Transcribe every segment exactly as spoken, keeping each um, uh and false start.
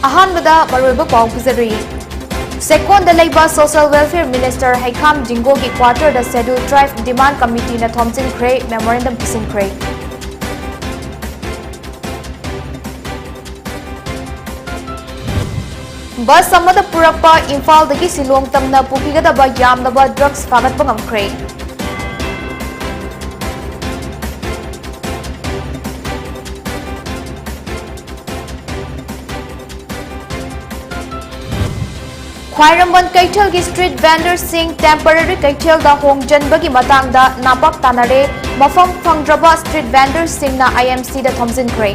ꯑꯍꯥꯟꯕꯗ ꯃꯔꯨꯑꯣꯏꯕ ꯄꯥꯎ ꯄꯤꯖꯔꯤ꯫ ꯆꯦꯛꯀꯣꯟꯗ ꯂꯩꯕ Social Welfare Minister ꯍꯩꯈꯥꯝ ꯗꯤꯡꯒꯣꯒꯤ quarterꯗ Scheduled Tribe Demand Committeeꯅ ꯊꯣꯝꯖꯤꯟꯈ꯭ꯔꯦ, memorandum ꯄꯤꯁꯤꯟꯈ꯭ꯔꯦ꯫ Bus ꯑꯃꯗ ꯄꯨꯔꯛꯄ ꯏꯝꯐꯥꯜꯗꯒꯤ ꯁꯤꯂꯣꯡ ꯇꯝꯅ ꯄꯨꯈꯤꯒꯗꯕ ꯌꯥꯝꯂꯕ drugs ꯐꯥꯒꯠꯄ ꯉꯝꯈ꯭ꯔꯦ꯫ ꯈ꯭ꯋꯥꯏꯔꯝꯕꯟ ꯀꯩꯊꯦꯜꯒꯤ street vendorꯁꯤꯡ temporary ꯀꯩꯊꯦꯜꯗ ꯍꯣꯡꯖꯟꯕꯒꯤ ꯃꯇꯥꯡꯗ ꯅꯥꯄꯛ ꯇꯥꯅꯔꯦ꯫ ꯃꯐꯝ ꯐꯪꯗ꯭ꯔꯕ street vendorꯁꯤꯡꯅ IMCꯗ ꯊꯣꯝꯖꯤꯟꯈ꯭ꯔꯦ꯫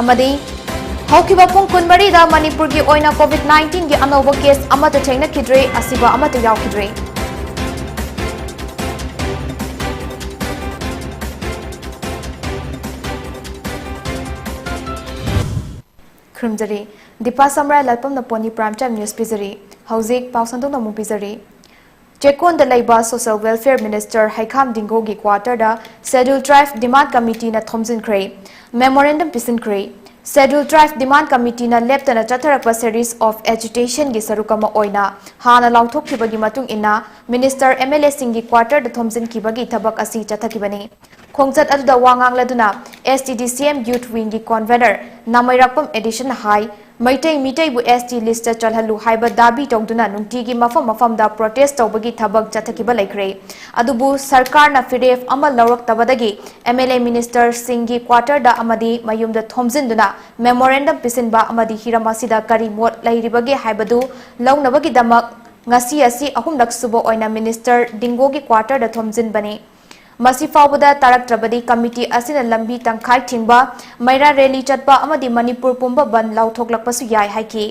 ꯑꯃꯗꯤ ꯍꯧꯈꯤꯕ ꯄꯨꯡ ꯀꯨꯟꯃꯔꯤꯗ ꯃꯅꯤꯄꯨꯔꯒꯤ ꯑꯣꯏꯅ COVID nineteenꯒꯤ ꯑꯅꯧꯕ case ꯑꯃꯠꯇ ꯊꯦꯡꯅꯈꯤꯗ꯭ꯔꯦ, ꯑꯁꯤꯕ ꯑꯃꯠꯇ ꯌꯥꯎꯈꯤꯗ꯭ꯔꯦ꯫ ꯈꯨꯔꯨꯝꯖꯔꯤ꯫ ꯗꯤꯄꯥ ꯁꯝꯔꯥꯏ ꯂꯥꯏꯄꯝꯅ ꯄꯣꯅꯤ Prime Time News ꯄꯤꯖꯔꯤ꯫ ꯍꯧꯖꯤꯛ ꯄꯥꯎ ꯁꯟꯗꯣꯛꯅ ꯑꯃꯨꯛ ꯄꯤꯖꯔꯤ꯫ ꯆꯦꯛꯀꯣꯟꯗ ꯂꯩꯕ Social Welfare Minister ꯍꯩꯈꯥꯝ ꯗꯤꯡꯒꯣꯒꯤ quarterꯗ Scheduled Tribe Demand Committeeꯅ ꯊꯣꯝꯖꯤꯟꯈ꯭ꯔꯦ, memorandum ꯄꯤꯁꯤꯟꯈ꯭ꯔꯦ꯫ Scheduled Tribe Demand Committeeꯅ ꯂꯦꯞꯇꯅ ꯆꯠꯊꯔꯛꯄ series of agitationꯒꯤ ꯁꯔꯨꯛ ꯑꯃ ꯑꯣꯏꯅ ꯍꯥꯟꯅ ꯂꯥꯎꯊꯣꯛꯈꯤꯕꯒꯤ ꯃꯇꯨꯡ ꯏꯟꯅ Minister, MLAꯁꯤꯡꯒꯤ quarterꯗ ꯊꯣꯝꯖꯤꯟꯈꯤꯕꯒꯤ ꯊꯕꯛ ꯑꯁꯤ ꯆꯠꯊꯈꯤꯕꯅꯤ꯫ ꯈꯣꯡꯆꯠ ꯑꯗꯨꯗ ꯋꯥ ꯉꯥꯡꯂꯗꯨꯅ STDCM Youth Wingꯒꯤ convener ꯅꯥꯃꯩꯔꯥꯛꯄꯝ ꯑꯦꯗꯤꯁꯟꯅ ꯍꯥꯏ, ꯃꯩꯇꯩ ꯃꯤꯇꯩꯕꯨ ST listꯇ ꯆꯜꯍꯜꯂꯨ ꯍꯥꯏꯕ ꯗꯥꯕꯤ ꯇꯧꯗꯨꯅ ꯅꯨꯡꯇꯤꯒꯤ ꯃꯐꯝ ꯃꯐꯝꯗ protest ꯇꯧꯕꯒꯤ ꯊꯕꯛ ꯆꯠꯊꯈꯤꯕ ꯂꯩꯈ꯭ꯔꯦ꯫ ꯑꯗꯨꯕꯨ ꯁꯔꯀꯥꯔꯅ ꯐꯤꯔꯦꯞ ꯑꯃ ꯂꯧꯔꯛꯇꯕꯗꯒꯤ MLA ministerꯁꯤꯡꯒꯤ quarterꯗ ꯑꯃꯗꯤ ꯃꯌꯨꯝꯗ ꯊꯣꯝꯖꯤꯟꯗꯨꯅ memorandum ꯄꯤꯁꯤꯟꯕ ꯑꯃꯗꯤ ꯍꯤꯔꯝ ꯑꯁꯤꯗ ꯀꯔꯤ ꯃꯣꯠ ꯂꯩꯔꯤꯕꯒꯦ ꯍꯥꯏꯕꯗꯨ ꯂꯧꯅꯕꯒꯤꯗꯃꯛ ꯉꯁꯤ ꯑꯁꯤ ꯑꯍꯨꯝꯂꯛ ꯁꯨꯕ ꯑꯣꯏꯅ Minister ꯗꯤꯡꯒꯣꯒꯤ quarterꯗ ꯊꯣꯝꯖꯤꯟꯕꯅꯤ꯫ ꯃꯁꯤ ꯐꯥꯎꯕꯗ ꯇꯥꯔꯛꯇ꯭ꯔꯕꯗꯤ committee ꯑꯁꯤꯅ ꯂꯝꯕꯤ ꯇꯪꯈꯥꯏ ꯊꯤꯡꯕ, ꯃꯩꯔꯥ rally ꯆꯠꯄ ꯑꯃꯗꯤ ꯃꯅꯤꯄꯨꯔ ꯄꯨꯝꯕ ꯕꯟꯗ ꯂꯥꯎꯊꯣꯛꯂꯛꯄꯁꯨ ꯌꯥꯏ ꯍꯥꯏꯈꯤ꯫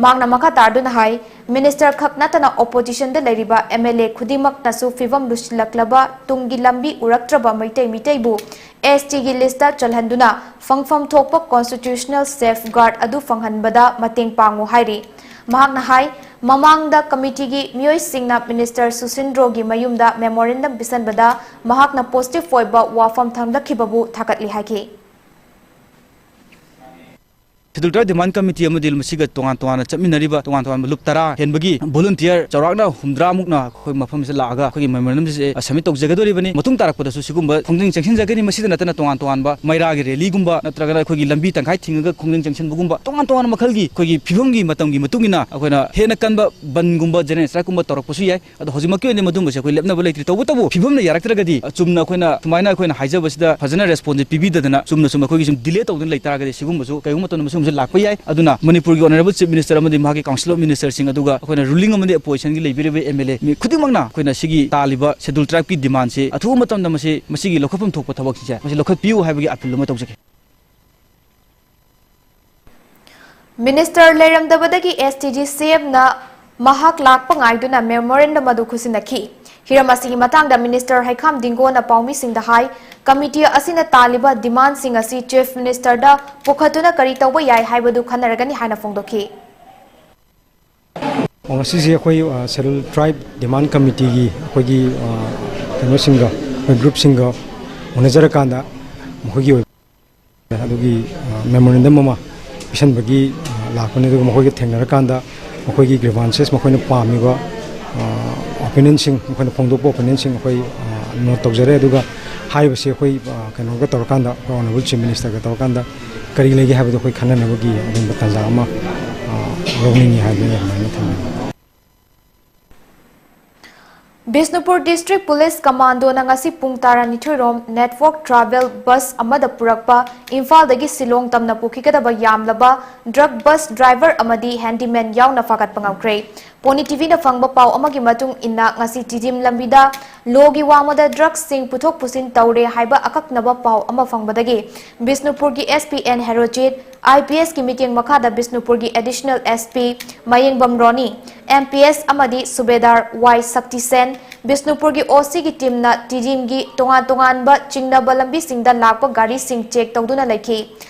ꯃꯍꯥꯛꯅ ꯃꯈꯥ ꯇꯥꯗꯨꯅ ꯍꯥꯏ, Minister ꯈꯛ ꯅꯠꯇꯅ oppositionꯗ ꯂꯩꯔꯤꯕ MLA ꯈꯨꯗꯤꯡꯃꯛꯅꯁꯨ ꯐꯤꯚꯝ ꯂꯨꯁꯤꯜꯂꯛꯂꯕ ꯇꯨꯡꯒꯤ ꯂꯝꯕꯤ ꯎꯔꯛꯇ꯭ꯔꯕ ꯃꯩꯇꯩ ꯃꯤꯇꯩꯕꯨ STꯒꯤ listꯇ ꯆꯜꯍꯟꯗꯨꯅ ꯐꯪꯐꯝ ꯊꯣꯛꯄ constitutional safeguard ꯑꯗꯨ ꯐꯪꯍꯟꯕꯗ ꯃꯇꯦꯡ ꯄꯥꯡꯉꯨ ꯍꯥꯏꯔꯤ꯫ ꯃꯍꯥꯛꯅ ꯍꯥꯏ, ꯃꯃꯥꯡꯗ ꯀꯃꯤꯇꯤꯒꯤ ꯃꯤꯑꯣꯏꯁꯤꯡꯅ ꯃꯤꯅꯤꯁꯇꯔ ꯁꯨꯁꯤꯟꯗ꯭ꯔꯣꯒꯤ ꯃꯌꯨꯝꯗ ꯃꯦꯃꯣꯔꯦꯟꯗꯝ ꯄꯤꯁꯟꯕꯗ ꯃꯍꯥꯛꯅ ꯄꯣꯖꯤꯇꯤꯚ ꯑꯣꯏꯕ ꯋꯥꯐꯝ ꯊꯝꯂꯛꯈꯤꯕꯕꯨ ꯊꯥꯒꯠꯂꯤ ꯍꯥꯏꯈꯤ꯫ ꯁꯦꯗꯨꯜ ꯇ꯭ꯔꯥꯏꯕ ꯗꯤꯃꯥꯟ ꯀꯃꯤꯇꯤ ꯑꯃꯗꯤ ꯃꯁꯤꯒ ꯇꯣꯉꯥꯟ ꯇꯣꯉꯥꯟꯅ ꯆꯠꯃꯤꯟꯅꯔꯤꯕ ꯇꯣꯉꯥꯟ ꯇꯣꯉꯥꯟꯕ ꯂꯨꯞ ꯇꯔꯥ ꯍꯦꯟꯕꯒꯤ ꯚꯣꯂꯨꯟꯇꯤꯌꯔ ꯆꯥꯎꯔꯥꯛꯅ ꯍꯨꯝꯗ꯭ꯔꯥꯃꯨꯛꯅ ꯑꯩꯈꯣꯏ ꯃꯐꯝꯁꯤꯗ ꯂꯥꯛꯑꯒ ꯑꯩꯈꯣꯏꯒꯤ ꯃꯦꯃꯣꯔꯦꯟꯗꯝꯁꯦ ꯁꯕꯃꯤꯠ ꯇꯧꯖꯒꯗꯧꯔꯤꯕꯅꯤ꯫ ꯃꯇꯨꯡ ꯇꯥꯔꯛꯄꯗꯁꯨ ꯁꯤꯒꯨꯝꯕ ꯈꯣꯡꯖꯪ ꯆꯪꯁꯤꯟꯖꯒꯅꯤ꯫ ꯃꯁꯤꯗ ꯅꯠꯇꯅ ꯇꯣꯉꯥꯟ ꯇꯣꯉꯥꯟꯕ ꯃꯩꯔꯥꯒꯤ ꯔꯦꯂꯤꯒꯨꯝꯕ ꯅꯠꯇ꯭ꯔꯒꯅ ꯑꯩꯈꯣꯏꯒꯤ ꯂꯝꯕꯤ ꯇꯪꯈꯥꯏ ꯊꯤꯡꯉꯒ ꯈꯣꯡꯖꯪ ꯆꯪꯁꯤꯟꯕꯒꯨꯝꯕ ꯇꯣꯉꯥꯟ ꯇꯣꯉꯥꯟꯕ ꯃꯈꯜꯒꯤ ꯑꯩꯈꯣꯏꯒꯤ ꯐꯤꯕꯝꯒꯤ ꯃꯇꯝꯒꯤ ꯃꯇꯨꯡ ꯏꯟꯅ ꯑꯩꯈꯣꯏꯅ ꯍꯦꯟꯅ ꯀꯟꯕ ꯕꯟꯒꯨꯝꯕ ꯖꯦꯅꯔꯦꯜ ꯁ꯭ꯇ꯭ꯔꯥꯏꯛꯀꯨꯝꯕ ꯇꯧꯔꯛꯄꯁꯨ ꯌꯥꯏ꯫ ꯑꯗꯣ ꯍꯧꯖꯤꯛꯃꯛꯀꯤ ꯑꯣꯏꯅꯗꯤ ꯃꯗꯨꯝꯕꯁꯦ ꯑꯩꯈꯣꯏ ꯂꯦꯞꯅꯕ ꯂꯩꯇ꯭ꯔꯤ꯫ ꯇꯧꯕꯇꯕꯨ ꯐꯤꯕꯝꯅ ꯌꯥꯔꯛꯇ꯭ꯔꯒꯗꯤ, ꯑ, ꯆꯨꯝꯅ ꯑꯩꯈꯣꯏꯅ ꯁꯨꯃꯥꯏꯅ ꯑꯩꯈꯣꯏꯅ ꯍꯥꯏꯖꯕꯁꯤꯗ ꯐꯖꯅ ꯔꯦꯁꯄꯣꯟꯁꯁꯦ ꯄꯤꯕꯤꯗꯗꯅ ꯆꯨꯝꯅ ꯁꯨꯝ ꯑꯩꯈꯣꯏꯒꯤ ꯁꯨꯝ ꯗꯤꯂꯦ ꯇꯧꯗꯨꯅ ꯂꯩꯇꯥꯔꯒꯗꯤ ꯁꯤꯒꯨꯝꯕꯁꯨ ꯀꯩꯒꯨꯝꯕ ꯃꯇꯝꯗ ꯃꯁꯤꯒꯨꯝꯕꯁꯦ ꯂꯥꯛꯄ ꯌꯥꯏ꯫ ꯑꯗꯨꯅ ꯃꯅꯤꯄꯨꯔꯒꯤ ꯑꯣꯅꯔꯦꯕꯜ ꯆꯤꯐ ꯃꯤꯅꯤꯁꯇꯔ ꯑꯃꯗꯤ ꯃꯍꯥꯛꯀꯤ ꯀꯥꯎꯟꯁꯤꯜ ꯑꯣꯐ ꯃꯤꯅꯤꯁꯇꯔꯁꯤꯡ, ꯑꯗꯨꯒ ꯑꯩꯈꯣꯏꯅ ꯔꯨꯂꯤꯡ ꯑꯃꯗꯤ ꯑꯣꯄꯣꯖꯤꯁꯟꯒꯤ ꯂꯩꯕꯤꯔꯤꯕ ꯑꯦꯝ ꯑꯦꯜ ꯑꯦ ꯃꯤ ꯈꯨꯗꯤꯡꯃꯛꯅ ꯑꯩꯈꯣꯏꯅ ꯁꯤꯒꯤ ꯇꯥꯜꯂꯤꯕ ꯁꯦꯗꯨꯜ ꯇ꯭ꯔꯥꯏꯕꯀꯤ ꯗꯤꯃꯥꯟꯁꯦ ꯑꯊꯨꯕ ꯃꯇꯝꯗ ꯃꯁꯤ, ꯃꯁꯤꯒꯤ ꯂꯧꯈꯠꯐꯝ ꯊꯣꯛꯄ ꯊꯕꯛꯁꯤꯡꯁꯦ ꯃꯁꯤ ꯂꯧꯈꯠꯄꯤꯌꯨ ꯍꯥꯏꯕꯒꯤ ꯑꯄꯤꯜ ꯑꯃ ꯇꯧꯖꯒꯦ꯫ ꯃꯤꯅꯤꯁꯇꯔ ꯂꯩꯔꯝꯗꯕꯗꯒꯤ ꯑꯦꯁ ꯇꯤ ꯖꯤ ꯁꯤ ꯑꯦꯝꯅ ꯃꯍꯥꯛ ꯂꯥꯛꯄ ꯉꯥꯏꯗꯨꯅ ꯃꯦꯃꯣꯔꯦꯟꯗꯝ ꯑꯗꯨ ꯈꯨꯠꯁꯤꯟꯅꯈꯤ꯫ ꯍꯤꯔꯝ ꯑꯁꯤꯒꯤ ꯃꯇꯥꯡꯗ ꯃꯤꯅꯤꯁꯇꯔ ꯍꯩꯈꯥꯝ ꯗꯤꯡꯒꯣꯅ ꯄꯥꯎꯃꯤꯁꯤꯡꯗ ꯍꯥꯏ, ꯀꯃꯤꯇꯤ ꯑꯁꯤꯅ ꯇꯥꯜꯂꯤꯕ ꯗꯤꯃꯥꯟꯁꯤꯡ ꯑꯁꯤ ꯆꯤꯐ ꯃꯤꯅꯤꯁꯇꯔꯗ ꯄꯨꯈꯠꯇꯨꯅ ꯀꯔꯤ ꯇꯧꯕ ꯌꯥꯏ ꯍꯥꯏꯕꯗꯨ ꯈꯟꯅꯔꯒꯅꯤ ꯍꯥꯏꯅ ꯐꯣꯡꯗꯣꯛꯈꯤ꯫ ꯑꯣ, ꯉꯁꯤꯁꯦ ꯑꯩꯈꯣꯏ, ꯑ, ꯁꯦꯗꯨꯜ ꯇ꯭ꯔꯥꯏꯕ ꯗꯤꯃꯥꯟ ꯀꯃꯤꯇꯤꯒꯤ ꯑꯩꯈꯣꯏꯒꯤ, ꯑ, ꯀꯩꯅꯣꯁꯤꯡꯒ, ꯑꯩꯈꯣꯏ ꯒ꯭ꯔꯨꯞꯁꯤꯡꯒ ꯎꯅꯖꯔꯀꯥꯟꯗ ꯃꯈꯣꯏꯒꯤ ꯑꯣꯏꯕ ꯑꯗꯨꯒꯤ, ꯑ, ꯃꯦꯃꯣꯔꯦꯟꯗꯝ ꯑꯃ ꯄꯤꯁꯟꯕꯒꯤ, ꯑ, ꯂꯥꯛꯄꯅꯤ꯫ ꯑꯗꯨꯒ ꯃꯈꯣꯏꯒ ꯊꯦꯡꯅꯔꯀꯥꯟꯗ ꯃꯈꯣꯏꯒꯤ ꯒ꯭ꯔꯤꯚꯥꯟꯁꯦꯁ, ꯃꯈꯣꯏꯅ ꯄꯥꯝꯃꯤꯕ, ꯑ, ꯑꯣꯄꯤꯅꯤꯌꯟꯁꯤꯡ, ꯃꯈꯣꯏꯅ ꯐꯣꯡꯗꯣꯛꯄ ꯑꯣꯄꯤꯅꯤꯌꯟꯁꯤꯡ ꯑꯩꯈꯣꯏ, ꯑ, ꯅꯣꯠ ꯇꯧꯖꯔꯦ꯫ ꯑꯗꯨꯒ ꯍꯥꯏꯔꯤꯕꯁꯤ ꯑꯩꯈꯣꯏ, ꯑ, ꯀꯩꯅꯣꯒ ꯇꯧꯔꯀꯥꯟꯗ, ꯑꯩꯈꯣꯏ ꯑꯣꯅꯔꯦꯕꯜ ꯆꯤꯐ ꯃꯤꯅꯤꯁꯇꯔꯒ ꯇꯧꯔꯀꯥꯟꯗ ꯀꯔꯤ ꯂꯩꯒꯦ ꯍꯥꯏꯕꯗꯣ ꯑꯩꯈꯣꯏ ꯈꯟꯅꯅꯕꯒꯤ ꯑꯗꯨꯒꯨꯝꯕ ꯇꯥꯟꯖꯥ ꯑꯃ, ꯑ, ꯂꯧꯅꯤꯡꯉꯤ ꯍꯥꯏꯕꯗꯨ ꯑꯩ ꯑꯗꯨꯃꯥꯏꯅ ꯊꯝꯖꯒꯦ꯫ ꯕꯤꯁꯅꯨꯄꯨꯔ ꯗꯤꯁꯇ꯭ꯔꯤꯛ ꯄꯨꯂꯤꯁ ꯀꯃꯥꯟꯗꯣꯅ ꯉꯁꯤ ꯄꯨꯡ ꯇꯔꯥꯅꯤꯊꯣꯏ ꯔꯣꯝ ꯅꯦꯠꯋꯥꯔꯛ ꯇ꯭ꯔꯥꯏꯕꯦꯜ ꯕꯁ ꯑꯃꯗ ꯄꯨꯔꯛꯄ ꯏꯝꯐꯥꯜꯗꯒꯤ ꯁꯤꯂꯣꯡ ꯇꯝꯅ ꯄꯨꯈꯤꯒꯗꯕ ꯌꯥꯝꯂꯕ ꯗ꯭ꯔꯒ ꯕꯁ ꯗ꯭ꯔꯥꯏꯚꯔ ꯑꯃꯗꯤ ꯍꯦꯟꯗꯤꯃꯦꯟ ꯌꯥꯎꯅ ꯐꯥꯒꯠꯄ ꯉꯝꯈ꯭ꯔꯦ꯫ ꯄꯣꯅꯤ ꯇꯤꯚꯤꯅ ꯐꯪꯕ ꯄꯥꯎ ꯑꯃꯒꯤ ꯃꯇꯨꯡ ꯏꯟꯅ, ꯉꯁꯤ ꯇꯤꯗꯤꯝ ꯂꯝꯕꯤꯗ ꯂꯣꯒꯤ ꯋꯥꯡꯃꯗ ꯗ꯭ꯔꯒꯁꯤꯡ ꯄꯨꯊꯣꯛ ꯄꯨꯁꯤꯟ ꯇꯧꯔꯦ ꯍꯥꯏꯕ ꯑꯀꯛꯅꯕ ꯄꯥꯎ ꯑꯃ ꯐꯪꯕꯗꯒꯤ ꯕꯤꯁꯅꯨꯄꯨꯔꯒꯤ S P N Herojit, I P ꯑꯦꯁꯀꯤ ꯃꯤꯠꯌꯦꯡ ꯃꯈꯥꯗ ꯕꯤꯁꯅꯨꯄꯨꯔꯒꯤ ꯑꯦꯗꯤꯁꯅꯦꯜ ꯑꯦꯁ ꯄꯤ ꯃꯌꯦꯡꯕꯝ ꯔꯣꯅꯤ, ꯑꯦꯝ ꯄꯤ ꯑꯦꯁ ꯑꯃꯗꯤ ꯁꯨꯕꯦꯗꯥꯔ ꯋꯥꯏ ꯁꯛꯇꯤꯁꯦꯟ, ꯕꯤꯁꯅꯨꯄꯨꯔꯒꯤ ꯑꯣ ꯁꯤꯒꯤ ꯇꯤꯝꯅ ꯇꯤꯗꯤꯝꯒꯤ ꯇꯣꯉꯥꯟ ꯇꯣꯉꯥꯟꯕ ꯆꯤꯡꯅꯕ ꯂꯝꯕꯤꯁꯤꯡꯗ ꯂꯥꯛꯄ ꯒꯥꯔꯤꯁꯤꯡ ꯆꯦꯛ ꯇꯧꯗꯨꯅ ꯂꯩꯈꯤ꯫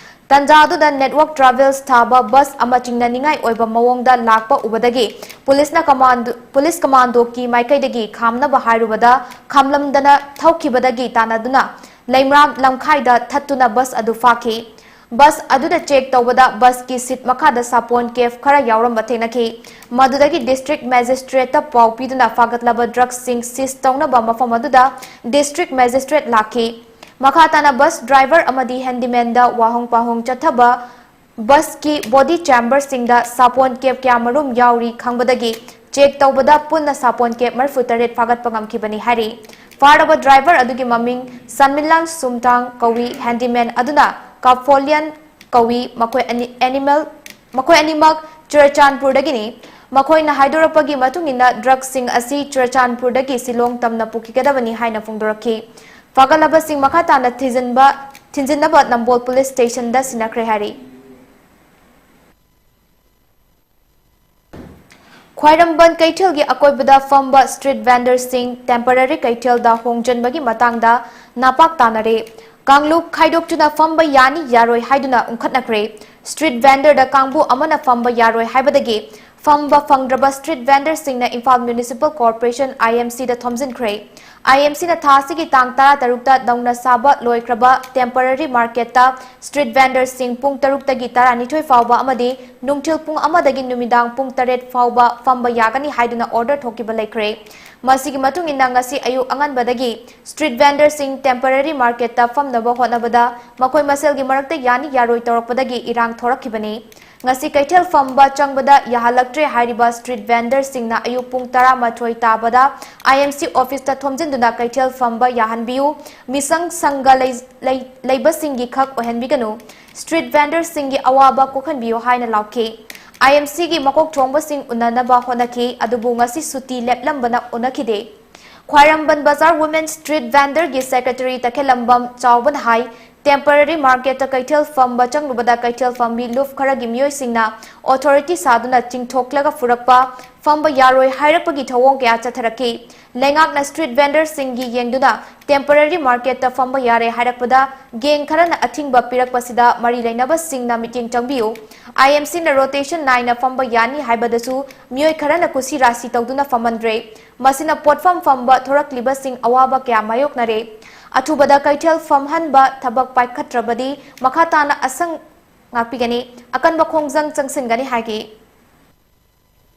ꯇꯟꯖꯥꯗꯨꯗ network travels ꯊꯥꯕ bus ꯑꯃ ꯆꯤꯡꯅꯅꯤꯡꯉꯥꯏ ꯑꯣꯏꯕ ꯃꯑꯣꯡꯗ ꯂꯥꯛꯄ ꯎꯕꯗꯒꯤ ꯄꯨꯂꯤꯁꯅ ꯀꯃꯥꯟꯗꯣ, ꯄꯨꯂꯤꯁ ꯀꯃꯥꯟꯗꯣꯒꯤ ꯃꯥꯏꯀꯩꯗꯒꯤ ꯈꯥꯝꯅꯕ ꯍꯥꯏꯔꯨꯕꯗ ꯈꯥꯝꯂꯝꯗꯅ ꯊꯧꯈꯤꯕꯗꯒꯤ ꯇꯥꯟꯅꯗꯨꯅ ꯂꯩꯃꯔꯥꯝ ꯂꯝꯈꯥꯏꯗ ꯊꯠꯇꯨꯅ bus ꯑꯗꯨ ꯐꯥꯈꯤ꯫ Bus ꯑꯗꯨꯗ check ꯇꯧꯕꯗ busꯀꯤ seat ꯃꯈꯥꯗ ꯁꯥꯄꯣꯟ cap ꯈꯔ ꯌꯥꯎꯔꯝꯕ ꯊꯦꯡꯅꯈꯤ꯫ ꯃꯗꯨꯗꯒꯤ district magistrateꯇ ꯄꯥꯎ ꯄꯤꯗꯨꯅ ꯐꯥꯒꯠꯂꯕ drugsꯁꯤꯡ seize ꯇꯧꯅꯕ ꯃꯐꯝ ꯑꯗꯨꯗ district magistrate ꯂꯥꯛꯈꯤ꯫ ꯃꯈꯥ ꯇꯥꯅ bus driver ꯑꯃꯗꯤ handymanꯗ ꯋꯥꯍꯪ ꯄꯥꯎꯍꯪ ꯆꯠꯊꯕ busꯀꯤ body chamberꯁꯤꯡꯗ ꯁꯥꯄꯣꯟ cap ꯀꯌꯥꯃꯔꯨꯝ ꯌꯥꯎꯔꯤ ꯈꯪꯕꯗꯒꯤ check ꯇꯧꯕꯗ ꯄꯨꯟꯅ ꯁꯥꯄꯣꯟ cap ꯃꯔꯤꯐꯨꯇꯔꯦꯠ ꯐꯥꯒꯠꯄ ꯉꯝꯈꯤꯕꯅꯤ ꯍꯥꯏꯔꯤ꯫ ꯐꯥꯔꯕ driver ꯑꯗꯨꯒꯤ ꯃꯃꯤꯡ ꯁꯟꯃꯤꯂꯥꯟ ꯁꯨꯝꯇꯥꯡ ꯀꯧꯏ, handyman ꯑꯗꯨꯅ ꯀꯥꯐꯣꯂꯤꯌꯟ ꯀꯧꯏ꯫ ꯃꯈꯣꯏ ꯑꯅꯤ, animal, ꯃꯈꯣꯏ ꯑꯅꯤꯃꯛ ꯆꯨꯔꯆꯥꯟꯄꯨꯔꯗꯒꯤꯅꯤ꯫ ꯃꯈꯣꯏꯅ ꯍꯥꯏꯗꯣꯔꯛꯄꯒꯤ ꯃꯇꯨꯡ ꯏꯟꯅ drugsꯁꯤꯡ ꯑꯁꯤ ꯆꯨꯔꯆꯥꯟꯄꯨꯔꯗꯒꯤ ꯁꯤꯂꯣꯡ ꯇꯝꯅ ꯄꯨꯈꯤꯒꯗꯕꯅꯤ ꯍꯥꯏꯅ ꯐꯣꯡꯗꯣꯔꯛꯈꯤ꯫ ꯐꯥꯒꯠꯂꯕꯁꯤꯡ ꯃꯈꯥ ꯇꯥꯅ ꯊꯤꯖꯤꯟꯕ, ꯊꯤꯟꯖꯤꯟꯅꯕ ꯅꯝꯕꯣꯜ police stationꯗ ꯁꯤꯟꯅꯈ꯭ꯔꯦ ꯍꯥꯏꯔꯤ꯫ ꯈ꯭ꯋꯥꯏꯔꯝꯕꯟ ꯀꯩꯊꯦꯜꯒꯤ ꯑꯀꯣꯏꯕꯗ ꯐꯝꯕ street vendorꯁꯤꯡ temporary ꯀꯩꯊꯦꯜꯗ ꯍꯣꯡꯖꯟꯕꯒꯤ ꯃꯇꯥꯡꯗ ꯅꯥꯄꯥꯛ ꯇꯥꯅꯔꯦ꯫ ꯀꯥꯡꯂꯨꯞ ꯈꯥꯏꯗꯣꯛꯇꯨꯅ ꯐꯝꯕ ꯌꯥꯅꯤ ꯌꯥꯔꯣꯏ ꯍꯥꯏꯗꯨꯅ ꯎꯪꯈꯠꯅꯈ꯭ꯔꯦ꯫ Street vendorꯗ ꯀꯥꯡꯕꯨ ꯑꯃꯅ ꯐꯝꯕ ꯌꯥꯔꯣꯏ ꯍꯥꯏꯕꯗꯒꯤ ꯐꯝꯕ ꯐꯪꯗ꯭ꯔꯕ street vendorꯁꯤꯡꯅ ꯏꯝꯐꯥꯜ Municipal Corporation, IMCꯗ ꯊꯣꯝꯖꯤꯟꯈ꯭ꯔꯦ꯫ IMCꯅ ꯊꯥ ꯑꯁꯤꯒꯤ ꯇꯥꯡ ꯇꯔꯥꯇꯔꯨꯛꯇ ꯅꯧꯅ ꯁꯥꯕ ꯂꯣꯏꯈ꯭ꯔꯕ temporary marketꯇ street vendorꯁꯤꯡ ꯄꯨꯡ ꯇꯔꯨꯛꯇꯒꯤ ꯇꯔꯥꯅꯤꯊꯣꯏ ꯐꯥꯎꯕ ꯑꯃꯗꯤ ꯅꯨꯡꯊꯤꯜ ꯄꯨꯡ ꯑꯃꯗꯒꯤ ꯅꯨꯃꯤꯗꯥꯡ ꯄꯨꯡ ꯇꯔꯦꯠ ꯐꯥꯎꯕ ꯐꯝꯕ ꯌꯥꯒꯅꯤ ꯍꯥꯏꯗꯨꯅ order ꯊꯣꯛꯈꯤꯕ ꯂꯩꯈ꯭ꯔꯦ꯫ ꯃꯁꯤꯒꯤ ꯃꯇꯨꯡ ꯏꯟꯅ ꯉꯁꯤ ꯑꯌꯨꯛ ꯑꯉꯟꯕꯗꯒꯤ street vendorꯁꯤꯡ temporary marketꯇ ꯐꯝꯅꯕ ꯍꯣꯠꯅꯕꯗ ꯃꯈꯣꯏ ꯃꯁꯦꯜꯒꯤ ꯃꯔꯛꯇ ꯌꯥꯅꯤ ꯌꯥꯔꯣꯏ ꯇꯧꯔꯛꯄꯗꯒꯤ ꯏꯔꯥꯡ ꯊꯣꯔꯛꯈꯤꯕꯅꯤ꯫ ꯉꯁꯤ ꯀꯩꯊꯦꯜ ꯐꯝꯕ ꯆꯪꯕꯗ ꯌꯥꯍꯜꯂꯛꯇ꯭ꯔꯦ ꯍꯥꯏꯔꯤꯕ street vendorꯁꯤꯡꯅ ꯑꯌꯨꯛ ꯄꯨꯡ ꯇꯔꯥꯃꯥꯊꯣꯏ ꯇꯥꯕꯗ IMC officeꯇ ꯊꯣꯝꯖꯤꯟꯗꯨꯅ ꯀꯩꯊꯦꯜ ꯐꯝꯕ ꯌꯥꯍꯟꯕꯤꯌꯨ, ꯃꯤꯁꯪ ꯁꯪꯒ ꯂꯩ-, ꯂꯩ-, ꯂꯩꯕꯁꯤꯡꯒꯤ ꯈꯛ ꯑꯣꯏꯍꯟꯕꯤꯒꯅꯨ, street vendorꯁꯤꯡꯒꯤ ꯑꯋꯥꯕ ꯀꯣꯛꯍꯟꯕꯤꯌꯨ ꯍꯥꯏꯅ ꯂꯥꯎꯈꯤ꯫ IMCꯒꯤ ꯃꯀꯣꯛ ꯊꯣꯡꯕꯁꯤꯡ ꯎꯅꯅꯕ ꯍꯣꯠꯅꯈꯤ, ꯑꯗꯨꯕꯨ ꯉꯁꯤ ꯁꯨꯇꯤ ꯂꯦꯞꯂꯝꯕꯅ ꯎꯅꯈꯤꯗꯦ꯫ ꯈ꯭ꯋꯥꯏꯔꯝꯕꯟ ꯕꯖꯥꯔ Women Street Vendorꯒꯤ secretary ꯇꯈꯦꯜꯂꯝꯕꯝ ꯆꯥꯎꯕꯅ ꯍꯥꯏ, Temporary marketꯇ ꯀꯩꯊꯦꯜ ꯐꯝꯕ ꯆꯪꯂꯨꯕꯗ ꯀꯩꯊꯦꯜ ꯐꯝꯕꯤ ꯂꯨꯞ ꯈꯔꯒꯤ ꯃꯤꯑꯣꯏꯁꯤꯡꯅ authority ꯁꯥꯗꯨꯅ ꯆꯤꯡꯊꯣꯛꯂꯒ ꯐꯨꯔꯛꯄ, ꯐꯝꯕ ꯌꯥꯔꯣꯏ ꯍꯥꯏꯔꯛꯄꯒꯤ ꯊꯧꯑꯣꯡ ꯀꯌꯥ ꯆꯠꯊꯔꯛꯈꯤ꯫ ꯂꯩꯉꯥꯛꯅ street vendorꯁꯤꯡꯒꯤ ꯌꯦꯡꯗꯨꯅ temporary marketꯇ ꯐꯝꯕ ꯌꯥꯔꯦ ꯍꯥꯏꯔꯛꯄꯗ gang ꯈꯔꯅ ꯑꯊꯤꯡꯕ ꯄꯤꯔꯛꯄꯁꯤꯗ ꯃꯔꯤ ꯂꯩꯅꯕꯁꯤꯡꯅ ꯃꯤꯠꯌꯦꯡ ꯆꯪꯕꯤꯌꯨ꯫ IMCꯅ rotation ꯅꯥꯏꯅ ꯐꯝꯕ ꯌꯥꯅꯤ ꯍꯥꯏꯕꯗꯁꯨ ꯃꯤꯑꯣꯏ ꯈꯔꯅ ꯀꯨꯁꯤ ꯔꯥꯁꯤ ꯇꯧꯗꯨꯅ ꯐꯝꯍꯟꯗ꯭ꯔꯦ꯫ ꯃꯁꯤꯅ ꯄꯣꯠꯐꯝ ꯐꯝꯕ ꯊꯣꯔꯛꯂꯤꯕꯁꯤꯡ ꯑꯋꯥꯕ ꯀꯌꯥ ꯃꯥꯌꯣꯛꯅꯔꯦ꯫ ꯑꯊꯨꯕꯗ ꯀꯩꯊꯦꯜ ꯐꯝꯍꯟꯕ ꯊꯕꯛ ꯄꯥꯏꯈꯠꯇ꯭ꯔꯕꯗꯤ ꯃꯈꯥ ꯇꯥꯅ ꯑꯁꯪ ꯉꯥꯛꯄꯤꯒꯅꯤ, ꯑꯀꯟꯕ ꯈꯣꯡꯖꯪ ꯆꯪꯁꯤꯟꯒꯅꯤ ꯍꯥꯏꯈꯤ꯫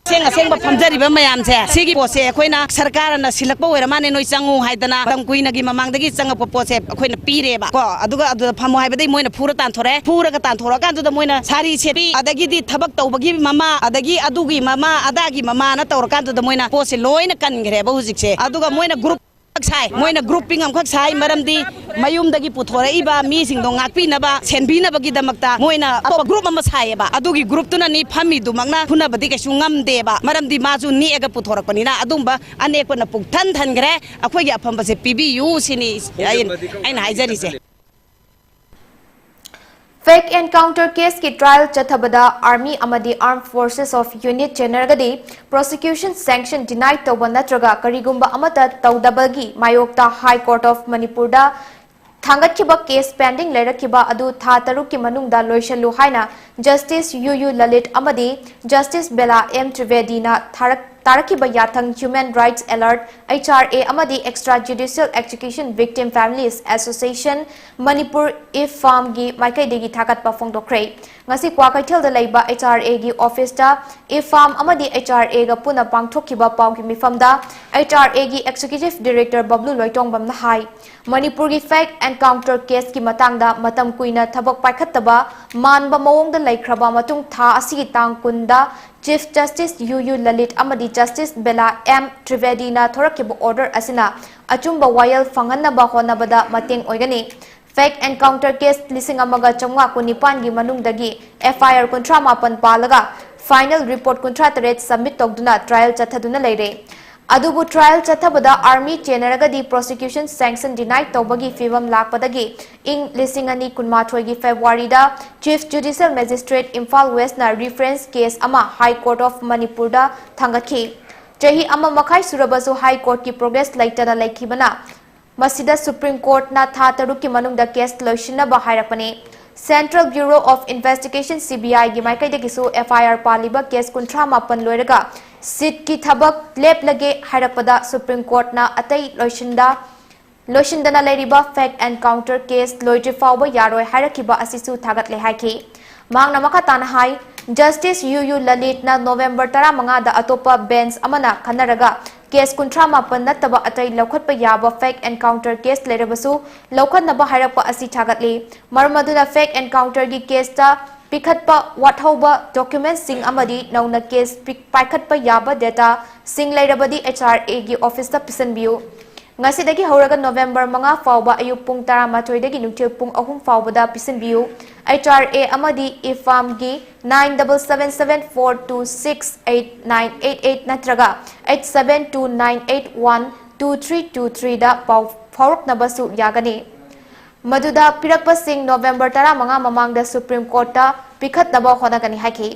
ꯑꯁꯦꯡ ꯑꯁꯦꯡꯕ ꯐꯝꯖꯔꯤꯕ ꯃꯌꯥꯝꯁꯦ, ꯁꯤꯒꯤ ꯄꯣꯠꯁꯦ ꯑꯩꯈꯣꯏꯅ ꯁꯔꯀꯥꯔꯅ ꯁꯤꯜꯂꯛꯄ ꯑꯣꯏꯔ ꯃꯥꯅꯦ, ꯅꯣꯏ ꯆꯪꯉꯨ ꯍꯥꯏꯗꯅ ꯃꯇꯝ ꯀꯨꯏꯅꯒꯤ ꯃꯃꯥꯡꯗꯒꯤ ꯆꯪꯉꯛꯄ ꯄꯣꯠꯁꯦ ꯑꯩꯈꯣꯏꯅ ꯄꯤꯔꯦꯕ ꯀꯣ꯫ ꯑꯗꯨꯒ ꯑꯗꯨꯗ ꯐꯝꯃꯣ ꯍꯥꯏꯕꯗꯒꯤ ꯃꯣꯏꯅ ꯐꯨꯔ ꯇꯥꯟꯊꯣꯔꯛꯑꯦ꯫ ꯐꯨꯔꯒ ꯇꯥꯟꯊꯣꯔꯛꯑꯀꯥꯟꯗꯨꯗ ꯃꯣꯏꯅ ꯁꯥꯔꯤ ꯁꯦꯠꯄꯤ, ꯑꯗꯒꯤꯗꯤ ꯊꯕꯛ ꯇꯧꯕꯒꯤ ꯃꯃꯥ, ꯑꯗꯒꯤ ꯑꯗꯨꯒꯤ ꯃꯃꯥ, ꯑꯗꯥꯒꯤ ꯃꯃꯥꯅ ꯇꯧꯔꯀꯥꯟꯗꯨꯗ ꯃꯣꯏꯅ ꯄꯣꯠꯁꯦ ꯂꯣꯏꯅ ꯀꯟꯈ꯭ꯔꯦꯕ ꯍꯧꯖꯤꯛꯁꯦ꯫ ꯑꯗꯨꯒ ꯃꯣꯏꯅ group ꯁꯥꯏ, ꯃꯣꯏꯅ grouping ꯑꯃꯈꯛ ꯁꯥꯏ, ꯃꯔꯝꯗꯤ ꯃꯌꯨꯝꯗꯒꯤ ꯄꯨꯊꯣꯔꯛꯏꯕ ꯃꯤꯁꯤꯡꯗꯣ ꯉꯥꯛꯄꯤꯅꯕ, ꯁꯦꯟꯕꯤꯅꯕꯒꯤꯗꯃꯛꯇ ꯃꯣꯏꯅ ꯑꯇꯣꯞꯄ group ꯑꯃ ꯁꯥꯏꯌꯦꯕ꯫ ꯑꯗꯨꯒꯤ groupꯇꯨꯅꯅꯤ ꯐꯝꯃꯤꯗꯨꯃꯛꯅ ꯐꯨꯅꯕꯗꯤ ꯀꯩꯁꯨ ꯉꯝꯗꯦꯕ, ꯃꯔꯝꯗꯤ ꯃꯥꯁꯨ ꯅꯦꯛꯑꯒ ꯄꯨꯊꯣꯔꯛꯄꯅꯤꯅ꯫ ꯑꯗꯨꯝꯕ ꯑꯅꯦꯛꯄꯅ ꯄꯨꯛ ꯊꯟ ꯊꯟꯈ꯭ꯔꯦ꯫ ꯑꯩꯈꯣꯏꯒꯤ ꯑꯐꯝꯕꯁꯦ ꯄꯤꯕꯤꯌꯨ ꯁꯤꯅꯤ ꯑꯩ-, ꯑꯩꯅ ꯍꯥꯏꯖꯔꯤꯁꯦ꯫ Fake encounter caseꯀꯤ trial ꯆꯠꯊꯕꯗ army ꯑꯃꯗꯤ Armed Forces of Unit ꯆꯦꯟꯅꯔꯒꯗꯤ prosecution sanction deny ꯇꯧꯕ ꯅꯠꯇ꯭ꯔꯒ ꯀꯔꯤꯒꯨꯝꯕ ꯑꯃꯠꯇ ꯇꯧꯗꯕꯒꯤ ꯃꯥꯌꯣꯛꯇ High Court of ꯃꯅꯤꯄꯨꯔꯗ ꯊꯥꯡꯒꯠꯈꯤꯕ case pending ꯂꯩꯔꯛꯈꯤꯕ ꯑꯗꯨ ꯊꯥ ꯇꯔꯨꯛꯀꯤ ꯃꯅꯨꯡꯗ ꯂꯣꯏꯁꯤꯜꯂꯨ ꯍꯥꯏꯅ Justice ꯌꯨ ꯌꯨ ꯂꯂꯤꯠ ꯑꯃꯗꯤ Justice ꯕꯦꯂꯥ ꯑꯦꯝ ꯇ꯭ꯔꯤꯕꯦꯗꯤꯅ ꯊꯥꯔꯛ-, ꯊꯥꯔꯛꯈꯤꯕ ꯌꯥꯊꯪ Human Rights Alert, H R A ꯑꯃꯗꯤ Extra Judicial Execution Victim Families Association Manipur, IFFAMꯒꯤ ꯃꯥꯏꯀꯩꯗꯒꯤ ꯊꯥꯒꯠꯄ ꯐꯣꯡꯗꯣꯛꯈ꯭ꯔꯦ꯫ ꯉꯁꯤ ꯀ꯭ꯋꯥꯀꯩꯊꯦꯜꯗ ꯂꯩꯕ H R Aꯒꯤ officeꯇ IFFAM ꯑꯃꯗꯤ H R Aꯒ ꯄꯨꯟꯅ ꯄꯥꯡꯊꯣꯛꯈꯤꯕ ꯄꯥꯎꯒꯤ ꯃꯤꯐꯝꯗ H R Aꯒꯤ Executive Director ꯕꯕ꯭ꯂꯨ ꯂꯣꯏꯇꯣꯡꯕꯝꯅ ꯍꯥꯏ, ꯃꯅꯤꯄꯨꯔꯒꯤ fake encounter caseꯀꯤ ꯃꯇꯥꯡꯗ ꯃꯇꯝ ꯀꯨꯏꯅ ꯊꯕꯛ ꯄꯥꯏꯈꯠꯇꯕ ꯃꯥꯟꯕ ꯃꯑꯣꯡꯗ ꯂꯩꯈ꯭ꯔꯕ ꯃꯇꯨꯡ ꯊꯥ ꯑꯁꯤꯒꯤ ꯇꯥꯡ ꯀꯨꯟꯗ Chief Justice U U Lalit ꯑꯃꯗꯤ Justice ꯕꯦꯂꯥ ꯑꯦꯝ ꯇ꯭ꯔꯤꯕꯦꯗꯤꯅ ꯊꯣꯔꯛꯈꯤꯕ order ꯑꯁꯤꯅ ꯑꯆꯨꯝꯕ ꯋꯥꯌꯦꯜ ꯐꯪꯍꯟꯅꯕ ꯍꯣꯠꯅꯕꯗ ꯃꯇꯦꯡ ꯑꯣꯏꯒꯅꯤ꯫ Fake encounter case ꯂꯤꯁꯤꯡ ꯑꯃꯒ ꯆꯥꯃꯉꯥ ꯀꯨꯟꯅꯤꯄꯥꯟꯒꯤ ꯃꯅꯨꯡꯗꯒꯤ F I R ꯀꯨꯟꯊ꯭ꯔꯥ ꯃꯥꯄꯟ ꯄꯥꯜꯂꯒ final report ꯀꯨꯟꯊ꯭ꯔꯥ ꯇꯔꯦꯠ submit ꯇꯧꯗꯨꯅ trial ꯆꯠꯊꯗꯨꯅ ꯂꯩꯔꯦ꯫ ꯑꯗꯨꯕꯨ trial ꯆꯠꯊꯕꯗ army ꯆꯦꯟꯅꯔꯒꯗꯤ prosecution sanction deny ꯇꯧꯕꯒꯤ ꯐꯤꯚꯝ ꯂꯥꯛꯄꯗꯒꯤ ꯏꯪ ꯂꯤꯁꯤꯡ ꯑꯅꯤ ꯀꯨꯟꯃꯥꯊꯣꯏꯒꯤ Februaryꯗ Chief Judicial Magistrate Imphal Westꯅ reference case ꯑꯃ High Court of Manipurꯗ ꯊꯥꯡꯒꯠꯈꯤ꯫ ꯆꯍꯤ ꯑꯃ ꯃꯈꯥꯏ ꯁꯨꯔꯕꯁꯨ High Courtꯀꯤ progress ꯂꯩꯇꯅ ꯂꯩꯈꯤꯕꯅ ꯃꯁꯤꯗ Supreme Courtꯅ ꯊꯥ ꯇꯔꯨꯛꯀꯤ ꯃꯅꯨꯡꯗ case ꯂꯣꯏꯁꯤꯟꯅꯕ ꯍꯥꯏꯔꯛꯄꯅꯤ꯫ Central Bureau of Investigation, CBIꯒꯤ ꯃꯥꯏꯀꯩꯗꯒꯤꯁꯨ FIR ꯄꯥꯜꯂꯤꯕ case ꯀꯨꯟꯊ꯭ꯔꯥ ꯃꯥꯄꯟ ꯂꯣꯏꯔꯒ seatꯀꯤ ꯊꯕꯛ ꯂꯦꯞꯂꯒꯦ ꯍꯥꯏꯔꯛꯄꯗ Supreme Courtꯅ ꯑꯇꯩ ꯂꯣꯏꯁꯤꯟꯗ, ꯂꯣꯏꯁꯤꯟꯗꯅ ꯂꯩꯔꯤꯕ fact encounter case ꯂꯣꯏꯗ꯭ꯔꯤ ꯐꯥꯎꯕ ꯌꯥꯔꯣꯏ ꯍꯥꯏꯔꯛꯈꯤꯕ ꯑꯁꯤꯁꯨ ꯊꯥꯒꯠꯂꯦ ꯍꯥꯏꯈꯤ꯫ ꯃꯍꯥꯛꯅ ꯃꯈꯥ ꯇꯥꯅ ꯍꯥꯏ, Justice ꯌꯨ ꯌꯨ ꯂꯂꯤꯠꯅ November ꯇꯔꯥꯃꯉꯥꯗ ꯑꯇꯣꯞꯄ bench ꯑꯃꯅ ꯈꯟꯅꯔꯒ case ꯀꯨꯟꯊ꯭ꯔꯥ ꯃꯥꯄꯟ ꯅꯠꯇꯕ ꯑꯇꯩ ꯂꯧꯈꯠꯄ ꯌꯥꯕ fact encounter case ꯂꯩꯔꯕꯁꯨ ꯂꯧꯈꯠꯅꯕ ꯍꯥꯏꯔꯛꯄ ꯑꯁꯤ ꯊꯥꯒꯠꯂꯤ꯫ ꯃꯔꯝ ꯑꯗꯨꯅ fact encounterꯒꯤ caseꯇ ꯄꯤꯈꯠꯄ ꯋꯥꯠꯍꯧꯕ documentsꯁꯤꯡ ꯑꯃꯗꯤ ꯅꯧꯅ case ꯄꯤ-, ꯄꯥꯏꯈꯠꯄ ꯌꯥꯕ dataꯁꯤꯡ ꯂꯩꯔꯕꯗꯤ HRAꯒꯤ officeꯇ ꯄꯤꯁꯤꯟꯕꯤꯌꯨ꯫ ꯉꯁꯤꯗꯒꯤ ꯍꯧꯔꯒ November ꯃꯉꯥ ꯐꯥꯎꯕ ꯑꯌꯨꯛ ꯄꯨꯡ ꯇꯔꯥꯃꯥꯊꯣꯏꯗꯒꯤ ꯅꯨꯡꯊꯤꯜ ꯄꯨꯡ ꯑꯍꯨꯝ ꯐꯥꯎꯕꯗ ꯄꯤꯁꯤꯟꯕꯤꯌꯨ꯫ HRA ꯑꯃꯗꯤ ꯏꯐꯥꯝꯒꯤ nine double seven seven four two six eight nine eight eight ꯅꯠꯇ꯭ꯔꯒ eight seven two nine eight one two three two threeꯗ ꯄꯥꯎ ꯐꯥꯎꯔꯛꯅꯕꯁꯨ ꯌꯥꯒꯅꯤ꯫ ꯃꯗꯨꯗ ꯄꯤꯔꯛꯄꯁꯤꯡ November ꯇꯔꯥꯃꯉꯥ ꯃꯃꯥꯡꯗ Supreme Courtꯇ ꯄꯤꯈꯠꯅꯕ ꯍꯣꯠꯅꯒꯅꯤ ꯍꯥꯏꯈꯤ꯫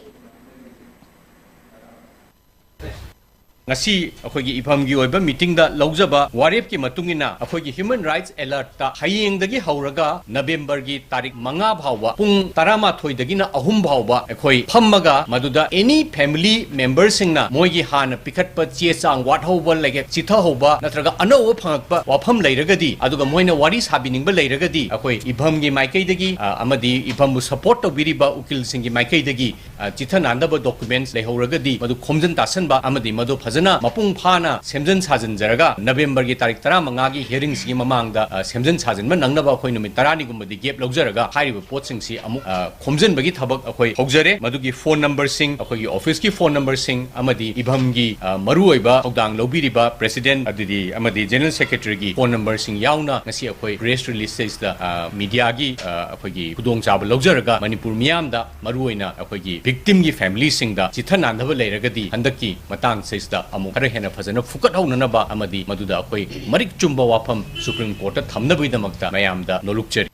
ꯉꯁꯤ ꯑꯩꯈꯣꯏꯒꯤ ꯏꯐꯝꯒꯤ ꯑꯣꯏꯕ meetingꯗ ꯂꯧꯖꯕ ꯋꯥꯔꯦꯞꯀꯤ ꯃꯇꯨꯡ ꯏꯟꯅ ꯑꯩꯈꯣꯏꯒꯤ Human Rights Alertꯇ ꯍꯌꯦꯡꯗꯒꯤ ꯍꯧꯔꯒ Novemberꯒꯤ ꯇꯥꯔꯤꯛ ꯃꯉꯥ ꯐꯥꯎꯕ ꯄꯨꯡ ꯇꯔꯥꯃꯥꯊꯣꯏꯗꯒꯤꯅ ꯑꯍꯨꯝ ꯐꯥꯎꯕ ꯑꯩꯈꯣꯏ ꯐꯝꯃꯒ ꯃꯗꯨꯗ any family memberꯁꯤꯡꯅ ꯃꯣꯏꯒꯤ ꯍꯥꯟꯅ ꯄꯤꯈꯠꯄ ꯆꯦ ꯆꯥꯡ ꯋꯥꯠꯍꯧꯕ, ꯂꯩꯒꯦ ꯆꯤꯊꯍꯧꯕ ꯅꯠꯇ꯭ꯔꯒ ꯑꯅꯧꯕ ꯐꯪꯉꯛꯄ ꯋꯥꯐꯝ ꯂꯩꯔꯒꯗꯤ, ꯑꯗꯨꯒ ꯃꯣꯏꯅ ꯋꯥꯔꯤ ꯁꯥꯕꯤꯅꯤꯡꯕ ꯂꯩꯔꯒꯗꯤ, ꯑꯩꯈꯣꯏ ꯏꯐꯝꯒꯤ ꯃꯥꯏꯀꯩꯗꯒꯤ, ꯑ, ꯑꯃꯗꯤ ꯏꯐꯝꯕꯨ support ꯇꯧꯕꯤꯔꯤꯕ ꯎꯀꯤꯜꯁꯤꯡꯒꯤ ꯃꯥꯏꯀꯩꯗꯒꯤ, ꯑ, ꯆꯤꯊ ꯅꯥꯟꯗꯕ documents ꯂꯩꯍꯧꯔꯒꯗꯤ ꯃꯗꯨ ꯈꯣꯝꯖꯤꯟ ꯇꯥꯁꯟꯕ ꯑꯃꯗꯤ ꯃꯗꯨ ꯐꯖꯅ ꯃꯄꯨꯡ ꯐꯥꯅ ꯁꯦꯝꯖꯤꯟ ꯁꯥꯖꯤꯟꯖꯔꯒ Novemberꯒꯤ ꯇꯥꯔꯤꯛ ꯇꯔꯥꯃꯉꯥꯒꯤ hearingꯁꯤꯒꯤ ꯃꯃꯥꯡꯗ, ꯑ, ꯁꯦꯝꯖꯤꯟ ꯁꯥꯖꯤꯟꯕ ꯅꯪꯅꯕ ꯑꯩꯈꯣꯏ ꯅꯨꯃꯤꯠ ꯇꯔꯥꯅꯤꯒꯨꯝꯕꯗꯤ gap ꯂꯧꯖꯔꯒ ꯍꯥꯏꯔꯤꯕ ꯄꯣꯠꯁꯤꯡꯁꯤ ꯑꯃꯨꯛ, ꯑ, ꯈꯣꯝꯖꯤꯟꯕꯒꯤ ꯊꯕꯛ ꯑꯩꯈꯣꯏ ꯍꯧꯖꯔꯦ꯫ ꯃꯗꯨꯒꯤ phone numberꯁꯤꯡ, ꯑꯩꯈꯣꯏꯒꯤ officeꯀꯤ phone numberꯁꯤꯡ ꯑꯃꯗꯤ ꯏꯐꯝꯒꯤ, ꯑ, ꯃꯔꯨꯑꯣꯏꯕ ꯊꯧꯗꯥꯡ ꯂꯧꯕꯤꯔꯤꯕ president ꯑꯗꯨꯗꯤ ꯑꯃꯗꯤ general secretaryꯒꯤ phone numberꯁꯤꯡ ꯌꯥꯎꯅ ꯉꯁꯤ ꯑꯩꯈꯣꯏ press releaseꯁꯤꯗ, ꯑ, mediaꯒꯤ, ꯑ, ꯑꯩꯈꯣꯏꯒꯤ ꯈꯨꯗꯣꯡꯆꯥꯕ ꯂꯧꯖꯔꯒ ꯃꯅꯤꯄꯨꯔ ꯃꯤꯌꯥꯝꯗ, ꯃꯔꯨꯑꯣꯏꯅ ꯑꯩꯈꯣꯏꯒꯤ victimꯒꯤ familyꯁꯤꯡꯗ ꯆꯤꯊ ꯅꯥꯟꯗꯕ ꯂꯩꯔꯒꯗꯤ ꯍꯟꯗꯛꯀꯤ ꯃꯇꯥꯡꯁꯤꯗ ꯑꯃꯨꯛ ꯈꯔ ꯍꯦꯟꯅ ꯐꯖꯅ ꯐꯨꯀꯠꯍꯧꯅꯅꯕ ꯑꯃꯗꯤ ꯃꯗꯨꯗ ꯑꯩꯈꯣꯏ ꯃꯔꯤꯛ ꯆꯨꯝꯕ ꯋꯥꯐꯝ ꯁꯨꯄ꯭ꯔꯤꯝ ꯀꯣꯔꯠꯇ ꯊꯝꯅꯕꯒꯤꯗꯃꯛꯇ ꯃꯌꯥꯝꯗ ꯅꯣꯂꯨꯛꯆꯔꯤ꯫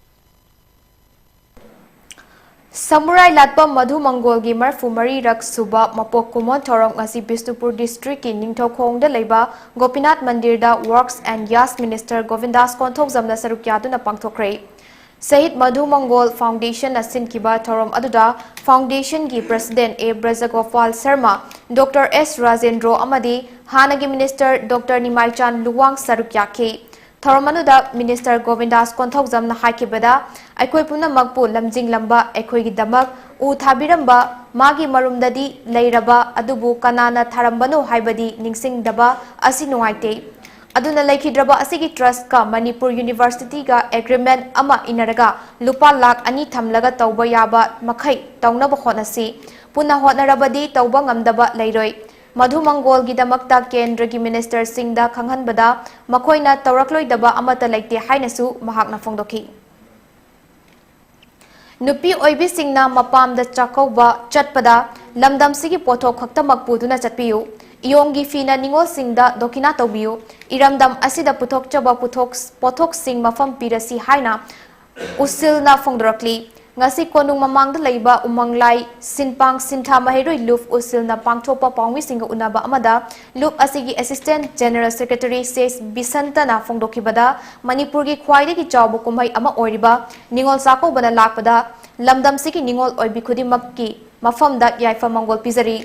ꯁꯃꯨꯔꯥꯏ ꯂꯥꯠꯄ ꯃꯙꯨ ꯃꯪꯒꯣꯜꯒꯤ ꯃꯔꯤꯐꯨ ꯃꯔꯤꯔꯛ ꯁꯨꯕ ꯃꯄꯣꯛ ꯀꯨꯝꯑꯣꯟ ꯊꯧꯔꯝ ꯉꯁꯤ ꯕꯤꯁꯅꯨꯄꯨꯔ ꯗꯤꯁꯇ꯭ꯔꯤꯛꯀꯤ ꯅꯤꯡꯊꯧꯈꯣꯡꯗ ꯂꯩꯕ Gopinath ꯃꯟꯗꯤꯔꯗ Works and Yas Minister ꯒꯣꯕꯤꯟꯗꯥꯁ ꯀꯣꯟꯊꯧꯖꯝꯅ ꯁꯔꯨꯛ ꯌꯥꯗꯨꯅ ꯄꯥꯡꯊꯣꯛꯈ꯭ꯔꯦ꯫ ꯁꯍꯤꯗ ꯃꯙꯨ ꯃꯪꯒꯣꯜ ꯐꯥꯎꯟꯗꯦꯁꯟꯅ ꯁꯤꯟꯈꯤꯕ ꯊꯧꯔꯝ ꯑꯗꯨꯗ ꯐꯥꯎꯟꯗꯦꯁꯟꯒꯤ ꯄ꯭ꯔꯁꯤꯗꯦꯟ ꯑꯦ ꯕ꯭ꯔꯖꯒꯣꯄꯥꯜ ꯁꯔꯃ, ꯗꯣꯛꯇꯔ ꯑꯦꯁ ꯔꯥꯖꯦꯟꯗ꯭ꯔꯣ ꯑꯃꯗꯤ ꯍꯥꯟꯅꯒꯤ ꯃꯤꯅꯤꯁꯇꯔ ꯗꯣꯛꯇꯔ ꯅꯤꯃꯥꯏꯆꯥꯟ ꯂꯨꯋꯥꯡ ꯁꯔꯨꯛ ꯌꯥꯈꯤ꯫ ꯊꯧꯔꯝ ꯑꯗꯨꯗ ꯃꯤꯅꯤꯁꯇꯔ ꯒꯣꯕꯤꯟꯗꯥꯁ ꯀꯣꯟꯊꯧꯖꯝꯅ ꯍꯥꯏꯈꯤꯕꯗ, ꯑꯩꯈꯣꯏ ꯄꯨꯝꯅꯃꯛꯄꯨ ꯂꯝꯖꯤꯡꯂꯝꯕ ꯑꯩꯈꯣꯏꯒꯤꯗꯃꯛ ꯎ ꯊꯥꯕꯤꯔꯝꯕ ꯃꯥꯒꯤ ꯃꯔꯨꯝꯗꯗꯤ ꯂꯩꯔꯕ ꯑꯗꯨꯕꯨ ꯀꯅꯥꯅ ꯊꯥꯔꯝꯕꯅꯣ ꯍꯥꯏꯕꯗꯤ ꯅꯤꯡꯁꯤꯡꯗꯕ ꯑꯁꯤ ꯅꯨꯡꯉꯥꯏꯇꯦ꯫ ꯑꯗꯨꯅ ꯂꯩꯈꯤꯗ꯭ꯔꯕ ꯑꯁꯤꯒꯤ ꯇ꯭ꯔꯁꯠꯀ ꯃꯅꯤꯄꯨꯔ ꯌꯨꯅꯤꯚꯔꯁꯤꯇꯤꯒ ꯑꯦꯒ꯭ꯔꯤꯃꯦꯟꯠ ꯑꯃ ꯏꯟꯅꯔꯒ ꯂꯨꯄꯥ ꯂꯥꯈ ꯑꯅꯤ ꯊꯝꯂꯒ ꯇꯧꯕ ꯌꯥꯕ ꯃꯈꯩ ꯇꯧꯅꯕ ꯍꯣꯠꯅꯁꯤ꯫ ꯄꯨꯟꯅ ꯍꯣꯠꯅꯔꯕꯗꯤ ꯇꯧꯕ ꯉꯝꯗꯕ ꯂꯩꯔꯣꯏ꯫ ꯃꯙꯨ ꯃꯪꯒꯣꯜꯒꯤꯗꯃꯛꯇ ꯀꯦꯟꯗ꯭ꯔꯒꯤ ꯃꯤꯅꯤꯁꯇꯔꯁꯤꯡꯗ ꯈꯪꯍꯟꯕꯗ ꯃꯈꯣꯏꯅ ꯇꯧꯔꯛꯂꯣꯏꯗꯕ ꯑꯃꯠꯇ ꯂꯩꯇꯦ ꯍꯥꯏꯅꯁꯨ ꯃꯍꯥꯛꯅ ꯐꯣꯡꯗꯣꯛꯈꯤ꯫ ꯅꯨꯄꯤ ꯑꯣꯏꯕꯤꯁꯤꯡꯅ ꯃꯄꯥꯝꯗ ꯆꯥꯛꯀꯧꯕ ꯆꯠꯄꯗ ꯂꯝꯗꯝꯁꯤꯒꯤ ꯄꯣꯠꯊꯣꯛ ꯈꯛꯇꯃꯛ ꯄꯨꯗꯨꯅ ꯆꯠꯄꯤꯌꯨ꯫ ꯏꯌꯣꯡꯒꯤ ꯐꯤꯅ ꯅꯤꯉꯣꯜꯁꯤꯡꯗ ꯗꯣꯈꯤꯅꯥ ꯇꯧꯕꯤꯌꯨ꯫ ꯏꯔꯝꯗꯝ ꯑꯁꯤꯗ ꯄꯨꯊꯣꯛꯆꯕ ꯄꯨꯊꯣꯛ-, ꯄꯣꯠꯊꯣꯛꯁꯤꯡ ꯃꯐꯝ ꯄꯤꯔꯁꯤ ꯍꯥꯏꯅ ꯎꯁꯤꯜꯅ ꯐꯣꯡꯗꯣꯔꯛꯂꯤ꯫ ꯉꯁꯤ ꯀꯣꯅꯨꯡ ꯃꯃꯥꯡꯗ ꯂꯩꯕ ꯎꯃꯪꯂꯥꯏ ꯁꯤꯟꯄꯥꯡ ꯁꯤꯟꯊꯥ ꯃꯍꯩꯔꯣꯏ ꯂꯨꯞ ꯎꯁꯤꯜꯅ ꯄꯥꯡꯊꯣꯛꯄ ꯄꯥꯎꯃꯤꯁꯤꯡꯒ ꯎꯅꯕ ꯑꯃꯗ ꯂꯨꯞ ꯑꯁꯤꯒꯤ Assistant General Secretary ꯁꯦꯁ ꯕꯤꯁꯟꯇꯅ ꯐꯣꯡꯗꯣꯛꯈꯤꯕꯗ, ꯃꯅꯤꯄꯨꯔꯒꯤ ꯈ꯭ꯋꯥꯏꯗꯒꯤ ꯆꯥꯎꯕ ꯀꯨꯝꯍꯩ ꯑꯃ ꯑꯣꯏꯔꯤꯕ ꯅꯤꯉꯣꯜ ꯆꯥꯛꯀꯧꯕꯅ ꯂꯥꯛꯄꯗ ꯂꯝꯗꯝꯁꯤꯒꯤ ꯅꯤꯉꯣꯜ ꯑꯣꯏꯕꯤ ꯈꯨꯗꯤꯡꯃꯛꯀꯤ ꯃꯐꯝꯗ ꯌꯥꯏꯐ ꯃꯪꯒꯣꯜ ꯄꯤꯖꯔꯤ꯫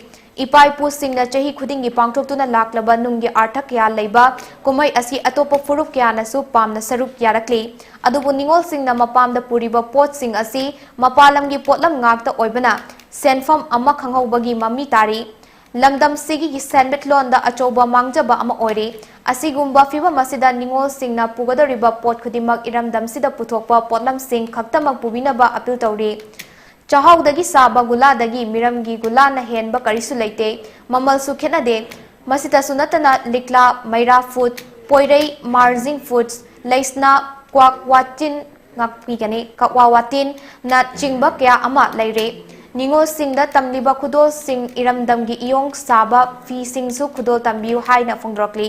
ꯏꯄꯥ ꯏꯄꯨꯁꯤꯡꯅ ꯆꯍꯤ ꯈꯨꯗꯤꯡꯒꯤ ꯄꯥꯡꯊꯣꯛꯇꯨꯅ ꯂꯥꯛꯂꯕ ꯅꯨꯡꯒꯤ ꯑꯥꯔꯊ ꯀꯌꯥ ꯂꯩꯕ ꯀꯨꯝꯍꯩ ꯑꯁꯤ ꯑꯇꯣꯞꯄ ꯐꯨꯔꯨꯞ ꯀꯌꯥꯅꯁꯨ ꯄꯥꯝꯅ ꯁꯔꯨꯛ ꯌꯥꯔꯛꯂꯤ꯫ ꯑꯗꯨꯕꯨ ꯅꯤꯉꯣꯜꯁꯤꯡꯅ ꯃꯄꯥꯝꯗ ꯄꯨꯔꯤꯕ ꯄꯣꯠꯁꯤꯡ ꯑꯁꯤ ꯃꯄꯥꯟ ꯂꯝꯒꯤ ꯄꯣꯠꯂꯝ ꯉꯥꯛꯇ ꯑꯣꯏꯕꯅ ꯁꯦꯟꯐꯝ ꯑꯃ ꯈꯪꯍꯧꯕꯒꯤ ꯃꯃꯤ ꯇꯥꯔꯤ꯫ ꯂꯝꯗꯝꯁꯤꯒꯤ ꯁꯦꯟꯃꯤꯠꯂꯣꯟꯗ ꯑꯆꯧꯕ ꯃꯥꯡꯖꯕ ꯑꯃ ꯑꯣꯏꯔꯤ꯫ ꯑꯁꯤꯒꯨꯝꯕ ꯐꯤꯚꯝ ꯑꯁꯤꯗ ꯅꯤꯉꯣꯜꯁꯤꯡꯅ ꯄꯨꯒꯗꯧꯔꯤꯕ ꯄꯣꯠ ꯈꯨꯗꯤꯡꯃꯛ ꯏꯔꯝꯗꯝꯁꯤꯗ ꯄꯨꯊꯣꯛꯄ ꯄꯣꯠꯂꯝꯁꯤꯡ ꯈꯛꯇꯃꯛ ꯄꯨꯕꯤꯅꯕ ꯑꯄꯤꯜ ꯇꯧꯔꯤ꯫ ꯆꯥꯛꯍꯥꯎꯗꯒꯤ ꯁꯥꯕ ꯒꯨꯂꯥꯗꯒꯤ ꯃꯤꯔꯝꯒꯤ ꯒꯨꯂꯥꯅ ꯍꯦꯟꯕ ꯀꯔꯤꯁꯨ ꯂꯩꯇꯦ, ꯃꯃꯜꯁꯨ ꯈꯦꯠꯅꯗꯦ꯫ ꯃꯁꯤꯇꯁꯨ ꯅꯠꯇꯅ ꯂꯤꯛꯂꯥ, ꯃꯩꯔꯥ ꯐꯨꯗ, ꯄꯣꯏꯔꯩ, ꯃꯥꯔꯖꯤꯡ ꯐꯨꯗꯁ, ꯂꯩꯁꯅꯥ, ꯀ꯭ꯋꯥꯛ ꯋꯥꯇꯤꯟ, ꯉꯥꯛꯄꯤꯒꯅꯤ, ꯀꯛꯋꯥ ꯋꯥꯇꯤꯟꯅ ꯆꯤꯡꯕ ꯀꯌꯥ ꯑꯃ ꯂꯩꯔꯦ꯫ ꯅꯤꯉꯣꯜꯁꯤꯡꯗ ꯇꯝꯂꯤꯕ ꯈꯨꯗꯣꯜꯁꯤꯡ, ꯏꯔꯝꯗꯝꯒꯤ ꯏꯌꯣꯡ ꯁꯥꯕ ꯐꯤꯁꯤꯡꯁꯨ ꯈꯨꯗꯣꯜ ꯇꯝꯕꯤꯌꯨ ꯍꯥꯏꯅ ꯐꯣꯡꯗꯣꯔꯛꯂꯤ꯫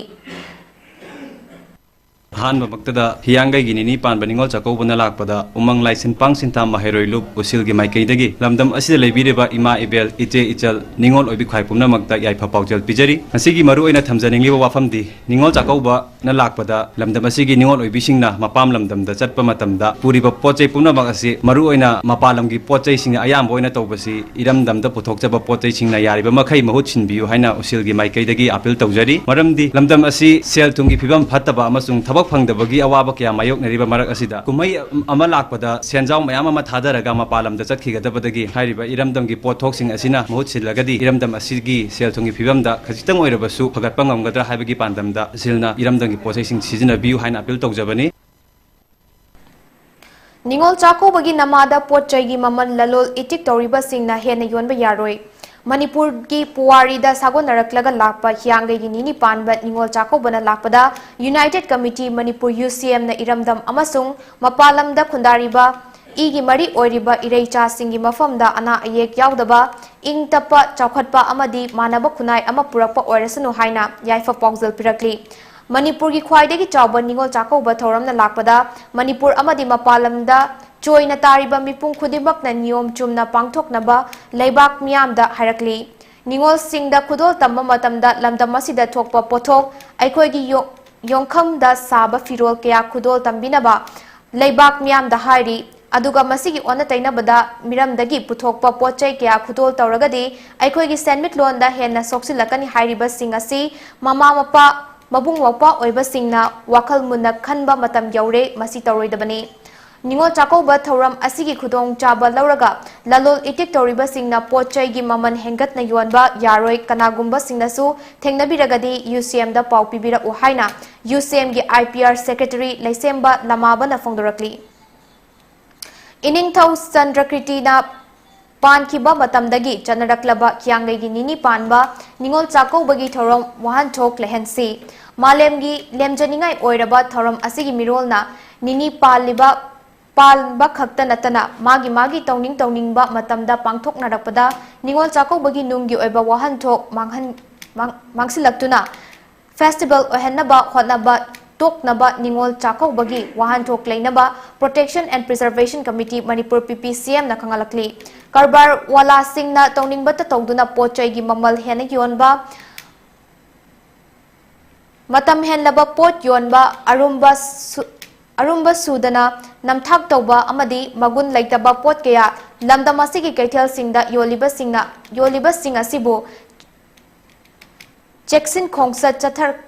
ꯑꯍꯥꯟꯕꯃꯛꯇꯗ ꯍꯤꯌꯥꯡꯒꯩꯒꯤ ꯅꯤꯅꯤ ꯄꯥꯟꯕ ꯅꯤꯉꯣꯜ ꯆꯥꯛꯀꯧꯕꯅ ꯂꯥꯛꯄꯗ ꯎꯃꯪ ꯂꯥꯏ ꯁꯤꯟꯄꯥꯡ ꯁꯤꯟꯊꯥ ꯃꯍꯩꯔꯣꯏ ꯂꯨꯞ ꯎꯁꯤꯜꯒꯤ ꯃꯥꯏꯀꯩꯗꯒꯤ ꯂꯝꯗꯝ ꯑꯁꯤꯗ ꯂꯩꯕꯤꯔꯤꯕ ꯏꯃꯥ ꯏꯕꯦꯜ, ꯏꯆꯦ ꯏꯆꯜ, ꯅꯤꯉꯣꯜ ꯑꯣꯏꯕꯤ ꯈ꯭ꯋꯥꯏ ꯄꯨꯝꯅꯃꯛꯇ ꯌꯥꯏꯐ ꯄꯥꯎꯖꯦꯜ ꯄꯤꯖꯔꯤ꯫ ꯉꯁꯤꯒꯤ ꯃꯔꯨꯑꯣꯏꯅ ꯊꯝꯖꯅꯤꯡꯂꯤꯕ ꯋꯥꯐꯝꯗꯤ ꯅꯤꯉꯣꯜ ꯆꯥꯛꯀꯧꯕ ꯅ ꯂꯥꯛꯄꯗ ꯂꯝꯗꯝ ꯑꯁꯤꯒꯤ ꯅꯤꯉꯣꯜ ꯑꯣꯏꯕꯤꯁꯤꯡꯅ ꯃꯄꯥꯝ ꯂꯝꯗꯝꯗ ꯆꯠꯄ ꯃꯇꯝꯗ ꯄꯨꯔꯤꯕ ꯄꯣꯠ ꯆꯩ ꯄꯨꯝꯅꯃꯛ ꯑꯁꯤ ꯃꯔꯨꯑꯣꯏꯅ ꯃꯄꯥꯟ ꯂꯝꯒꯤ ꯄꯣꯠ ꯆꯩꯁꯤꯡꯅ ꯑꯌꯥꯝꯕ ꯑꯣꯏꯅ ꯇꯧꯕꯁꯤ ꯏꯔꯝꯗꯝꯗ ꯄꯨꯊꯣꯛꯆꯕ ꯄꯣꯠ ꯆꯩꯁꯤꯡꯅ ꯌꯥꯔꯤꯕ ꯃꯈꯩ ꯃꯍꯨꯠ ꯁꯤꯟꯕꯤꯌꯨ ꯍꯥꯏꯅ ꯎꯁꯤꯜꯒꯤ ꯃꯥꯏꯀꯩꯗꯒꯤ ꯑꯥꯄꯤꯜ ꯇꯧꯖꯔꯤ꯫ ꯃꯔꯝꯗꯤ ꯂꯝꯗꯝ ꯑꯁꯤ ꯁꯦꯜ ꯊꯨꯝꯒꯤ ꯐꯤꯕꯝ ꯐꯠꯇꯕ ꯑꯃꯁꯨꯡ ꯊꯕꯛ ꯐꯪꯗꯕꯒꯤ ꯑꯋꯥꯕ ꯀꯌꯥ ꯃꯥꯌꯣꯛꯅꯔꯤꯕ ꯃꯔꯛ ꯑꯁꯤꯗ ꯀꯨꯝꯍꯩ ꯑꯃ ꯂꯥꯛꯄꯗ ꯁꯦꯟꯖꯥꯎ ꯃꯌꯥꯝ ꯑꯃ ꯊꯥꯗꯔꯒ ꯃꯄꯥꯟ ꯂꯝꯗ ꯆꯠꯈꯤꯒꯗꯕꯗꯒꯤ ꯍꯥꯏꯔꯤꯕ ꯏꯔꯝꯗꯝꯒꯤ ꯄꯣꯠꯊꯣꯛꯁꯤꯡ ꯑꯁꯤꯅ ꯃꯍꯨꯠ ꯁꯤꯜꯂꯒꯗꯤ ꯏꯔꯝꯗꯝ ꯑꯁꯤꯒꯤ ꯁꯦꯜ ꯊꯨꯝꯒꯤ ꯐꯤꯕꯝꯗ ꯈꯖꯤꯛꯇꯪ ꯑꯣꯏꯔꯕꯁꯨ ꯐꯒꯠꯄ ꯉꯝꯒꯗ꯭ꯔꯥ ꯍꯥꯏꯕꯒꯤ ꯄꯥꯟꯗꯝꯗ ꯎꯁꯤꯜꯅ ꯏꯔꯝꯗꯝꯒꯤ ꯄꯣꯠ ꯆꯩꯁꯤꯡ ꯁꯤꯖꯤꯟꯅꯕꯤꯌꯨ ꯍꯥꯏꯅ ꯑꯥꯄꯤꯜ ꯇꯧꯖꯕꯅꯤ꯫ ꯅꯤꯉꯣꯜ ꯆꯥꯛꯀꯧꯕꯒꯤ ꯅꯃꯥꯗ ꯄꯣꯠ ꯆꯩꯒꯤ ꯃꯃꯜ ꯂꯂꯣꯜ ꯏꯇꯤꯛ ꯇꯧꯔꯤꯕꯁꯤꯡꯅ ꯍꯦꯟꯅ ꯌꯣꯟꯕ ꯌꯥꯔꯣꯏ꯫ ꯃꯅꯤꯄꯨꯔꯒꯤ ꯄꯨꯋꯥꯔꯤꯗ ꯁꯥꯒꯣꯟꯅꯔꯛꯂꯒ ꯂꯥꯛꯄ ꯍꯤꯌꯥꯡꯒꯩꯒꯤ ꯅꯤꯅꯤ ꯄꯥꯟꯕ ꯅꯤꯉꯣꯜ ꯆꯥꯛꯀꯧꯕꯅ ꯂꯥꯛꯄꯗ United Committee Manipur, UCM ꯅ ꯏꯔꯝꯗꯝ ꯑꯃꯁꯨꯡ ꯃꯄꯥꯟ ꯂꯝꯗ ꯈꯨꯟꯗꯥꯔꯤꯕ ꯏꯒꯤ ꯃꯔꯤ ꯑꯣꯏꯔꯤꯕ ꯏꯔꯩꯆꯥꯁꯤꯡꯒꯤ ꯃꯐꯝꯗ ꯑꯅꯥ ꯑꯌꯦꯛ ꯌꯥꯎꯗꯕ, ꯏꯪ ꯇꯞꯄ, ꯆꯥꯎꯈꯠꯄ ꯑꯃꯗꯤ ꯃꯥꯟꯅꯕ ꯈꯨꯟꯅꯥꯏ ꯑꯃ ꯄꯨꯔꯛꯄ ꯑꯣꯏꯔꯁꯅꯨ ꯍꯥꯏꯅ ꯌꯥꯏꯐ ꯄꯥꯎꯖꯦꯜ ꯄꯤꯔꯛꯂꯤ꯫ ꯃꯅꯤꯄꯨꯔꯒꯤ ꯈ꯭ꯋꯥꯏꯗꯒꯤ ꯆꯥꯎꯕ ꯅꯤꯉꯣꯜ ꯆꯥꯛꯀꯧꯕ ꯊꯧꯔꯝꯅ ꯂꯥꯛꯄꯗ ꯃꯅꯤꯄꯨꯔ ꯑꯃꯗꯤ ꯃꯄꯥꯟ ꯂꯝꯗ ꯆꯣꯏꯅ ꯇꯥꯔꯤꯕ ꯃꯤꯄꯨꯝ ꯈꯨꯗꯤꯡꯃꯛꯅ ꯅꯤꯌꯣꯝ ꯆꯨꯝꯅ ꯄꯥꯡꯊꯣꯛꯅꯕ ꯂꯩꯕꯥꯛ ꯃꯤꯌꯥꯝꯗ ꯍꯥꯏꯔꯛꯂꯤ꯫ ꯅꯤꯉꯣꯜꯁꯤꯡꯗ ꯈꯨꯗꯣꯜ ꯇꯝꯕ ꯃꯇꯝꯗ ꯂꯝꯗꯝ ꯑꯁꯤꯗ ꯊꯣꯛꯄ ꯄꯣꯠꯊꯣꯛ, ꯑꯩꯈꯣꯏꯒꯤ ꯌꯣ-, ꯌꯣꯡꯈꯝꯗ ꯁꯥꯕ ꯐꯤꯔꯣꯜ ꯀꯌꯥ ꯈꯨꯗꯣꯜ ꯇꯝꯕꯤꯅꯕ ꯂꯩꯕꯥꯛ ꯃꯤꯌꯥꯝꯗ ꯍꯥꯏꯔꯤ꯫ ꯑꯗꯨꯒ ꯃꯁꯤꯒꯤ ꯑꯣꯟꯅ ꯇꯩꯅꯕꯗ ꯃꯤꯔꯝꯗꯒꯤ ꯄꯨꯊꯣꯛꯄ ꯄꯣꯠ ꯆꯩ ꯀꯌꯥ ꯈꯨꯗꯣꯜ ꯇꯧꯔꯒꯗꯤ ꯑꯩꯈꯣꯏꯒꯤ ꯁꯦꯟꯃꯤꯠꯂꯣꯟꯗ ꯍꯦꯟꯅ ꯁꯣꯛꯆꯤꯜꯂꯛꯀꯅꯤ ꯍꯥꯏꯔꯤꯕꯁꯤꯡ ꯑꯁꯤ ꯃꯃꯥ ꯃꯄꯥ, ꯃꯕꯨꯡ ꯃꯧꯄ꯭ꯋꯥ ꯑꯣꯏꯕꯁꯤꯡꯅ ꯋꯥꯈꯜ ꯃꯨꯟꯅ ꯈꯟꯕ ꯃꯇꯝ ꯌꯧꯔꯦ, ꯃꯁꯤ ꯇꯧꯔꯣꯏꯗꯕꯅꯤ꯫ ꯅꯤꯉꯣꯜ ꯆꯥꯛꯀꯧꯕ ꯊꯧꯔꯝ ꯑꯁꯤꯒꯤ ꯈꯨꯗꯣꯡꯆꯥꯕ ꯂꯧꯔꯒ ꯂꯂꯣꯜ ꯏꯇꯤꯛ ꯇꯧꯔꯤꯕꯁꯤꯡꯅ ꯄꯣꯠ ꯆꯩꯒꯤ ꯃꯃꯜ ꯍꯦꯟꯒꯠꯅ ꯌꯣꯟꯕ ꯌꯥꯔꯣꯏ, ꯀꯅꯥꯒꯨꯝꯕꯁꯤꯡꯅꯁꯨ ꯊꯦꯡꯅꯕꯤꯔꯒꯗꯤ UCM ꯗ ꯄꯥꯎ ꯄꯤꯕꯤꯔꯛꯎ ꯍꯥꯏꯅ UCM ꯒꯤ IPR Secretary ꯂꯩꯁꯦꯝꯕ ꯂꯃꯥꯕꯅ ꯐꯣꯡꯗꯣꯔꯛꯂꯤ꯫ ꯏꯅꯤꯡꯊꯧ ꯆꯟꯗ꯭ꯔꯀꯤꯔꯇꯤꯅ ꯄꯥꯟꯈꯤꯕ ꯃꯇꯝꯗꯒꯤ ꯆꯠꯅꯔꯛꯂꯕ ꯍꯤꯌꯥꯡꯒꯩꯒꯤ ꯅꯤꯅꯤ ꯄꯥꯟꯕ ꯅꯤꯉꯣꯜ ꯆꯥꯛꯀꯧꯕꯒꯤ ꯊꯧꯔꯝ ꯋꯥꯍꯟꯊꯣꯛ ꯂꯩꯍꯟꯁꯤ꯫ ꯃꯥꯂꯦꯝꯒꯤ ꯂꯦꯝꯖꯅꯤꯡꯉꯥꯏ ꯑꯣꯏꯔꯕ ꯊꯧꯔꯝ ꯑꯁꯤꯒꯤ ꯃꯤꯔꯣꯜꯅ ꯅꯤꯅꯤ ꯄꯥꯜꯂꯤꯕ ꯄꯥꯟꯕ ꯈꯛꯇ ꯅꯠꯇꯅ ꯃꯥꯒꯤ ꯃꯥꯒꯤ ꯇꯧꯅꯤꯡ ꯇꯧꯅꯤꯡꯕ ꯃꯇꯝꯗ ꯄꯥꯡꯊꯣꯛꯅꯔꯛꯄꯗ ꯅꯤꯉꯣꯜ ꯆꯥꯛꯀꯧꯕꯒꯤ ꯅꯨꯡꯒꯤ ꯑꯣꯏꯕ ꯋꯥꯍꯟꯊꯣꯛ ꯃꯥꯡꯍꯟ-, ꯃꯥꯡ-, ꯃꯥꯡꯁꯤꯜꯂꯛꯇꯨꯅ festival ꯑꯣꯏꯍꯟꯅꯕ ꯍꯣꯠꯅꯕ ꯇꯣꯛꯅꯕ ꯅꯤꯉꯣꯜ ꯆꯥꯛꯀꯧꯕꯒꯤ ꯋꯥꯍꯟꯊꯣꯛ ꯂꯩꯅꯕ Protection and Preservation Committee Manipur, P P C M ꯅ ꯈꯪꯍꯜꯂꯛꯂꯤ꯫ ꯀꯔꯕꯥꯔ ꯋꯥꯂꯥꯁꯤꯡꯅ ꯇꯧꯅꯤꯡꯕꯇ ꯇꯧꯗꯨꯅ ꯄꯣꯠ ꯆꯩꯒꯤ ꯃꯃꯜ ꯍꯦꯟꯅ ꯌꯣꯟꯕ, ꯃꯇꯝ ꯍꯦꯟꯂꯕ ꯄꯣꯠ ꯌꯣꯟꯕ, ꯑꯔꯨꯝꯕ ꯁꯨ-, ꯑꯔꯨꯝꯕ ꯁꯨꯗꯅ ꯅꯝꯊꯥꯛ ꯇꯧꯕ ꯑꯃꯗꯤ ꯃꯒꯨꯟ ꯂꯩꯇꯕ ꯄꯣꯠ ꯀꯌꯥ ꯂꯝꯗꯝ ꯑꯁꯤꯒꯤ ꯀꯩꯊꯦꯜꯁꯤꯡꯗ ꯌꯣꯜꯂꯤꯕꯁꯤꯡꯅ, ꯌꯣꯜꯂꯤꯕꯁꯤꯡ ꯑꯁꯤꯕꯨ ꯆꯦꯛꯁꯤꯟ ꯈꯣꯡꯆꯠ ꯆꯠꯊꯔ-,